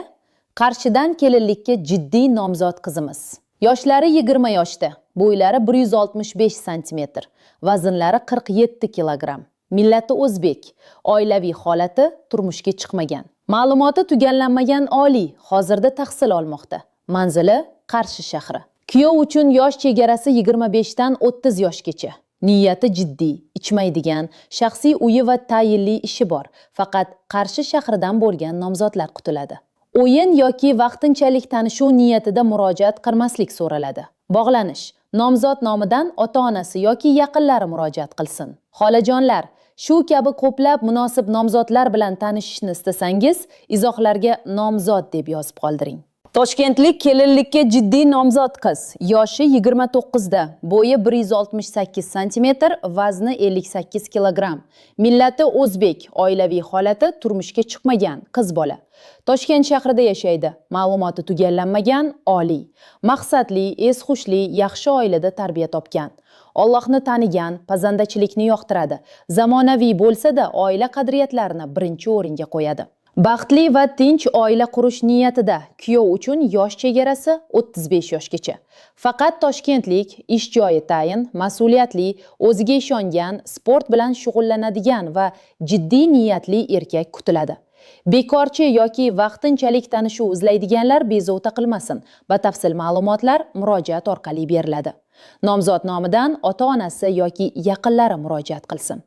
Qarshidan kelinlikka jiddiy nomzod qizimiz. Yoshlari 20 yoshda, bo'ylari 165 santimetr, vaznlari 47 kilogramm. Millati o'zbek, oilaviy holati turmushga chiqmagan. Ma'lumoti tugallanmagan oliy, hozirda tahsil olmoqda. Manzili Qarshi shahri. Kuyov uchun yosh chegarasi 25 dan 30 yoshgacha. Niyati jiddiy, ichmaydigan, shaxsiy uyi va tayinli ishi bor. Faqat Qarshi shahridan bo'lgan nomzodlar kutiladi. O'yin yoki vaqtinchalik tanishuv niyatida murojaat qilmaslik so'raladi. Bog'lanish. Nomzod nomidan ota-onasi yoki yaqinlari murojaat qilsin. Xolajonlar, shu kabi ko'plab munosib nomzodlar bilan tanishishni istasangiz, izohlarga nomzod deb yozib qoldiring. Toshkentlik kelinlikka jiddiy nomzod qiz. Yoshi 29 da, bo'yi 168 santimetr, vazni 58 kilogramm. Millati o'zbek, oilaviy holati turmushga chiqmagan, qiz bola. Toshkent shahrida yashaydi. Ma'lumoti tugallanmagan, oliy. Maqsadli, es-hushli, yaxshi oilada tarbiya topgan. Allohni tanigan, pazandachilikni yoqtiradi. Zamonaviy bo'lsa-da, oila qadriyatlarini birinchi o'ringa qo'yadi. Baxtli va tinch oila qurish niyatida. Kuyov uchun yosh chegarasi 35 yoshgacha. Faqat toshkentlik, ish joyi tayin, mas'uliyatli, o'ziga ishongan, sport bilan shug'ullanadigan va jiddiy niyatli erkak kutiladi. Bekorchi yoki vaqtinchalik tanishuv izlaydiganlar bezovta qilmasin. Batafsil ma'lumotlar murojaat orqali beriladi. Nomzod nomidan ota-onasi yoki yaqinlari murojaat qilsin.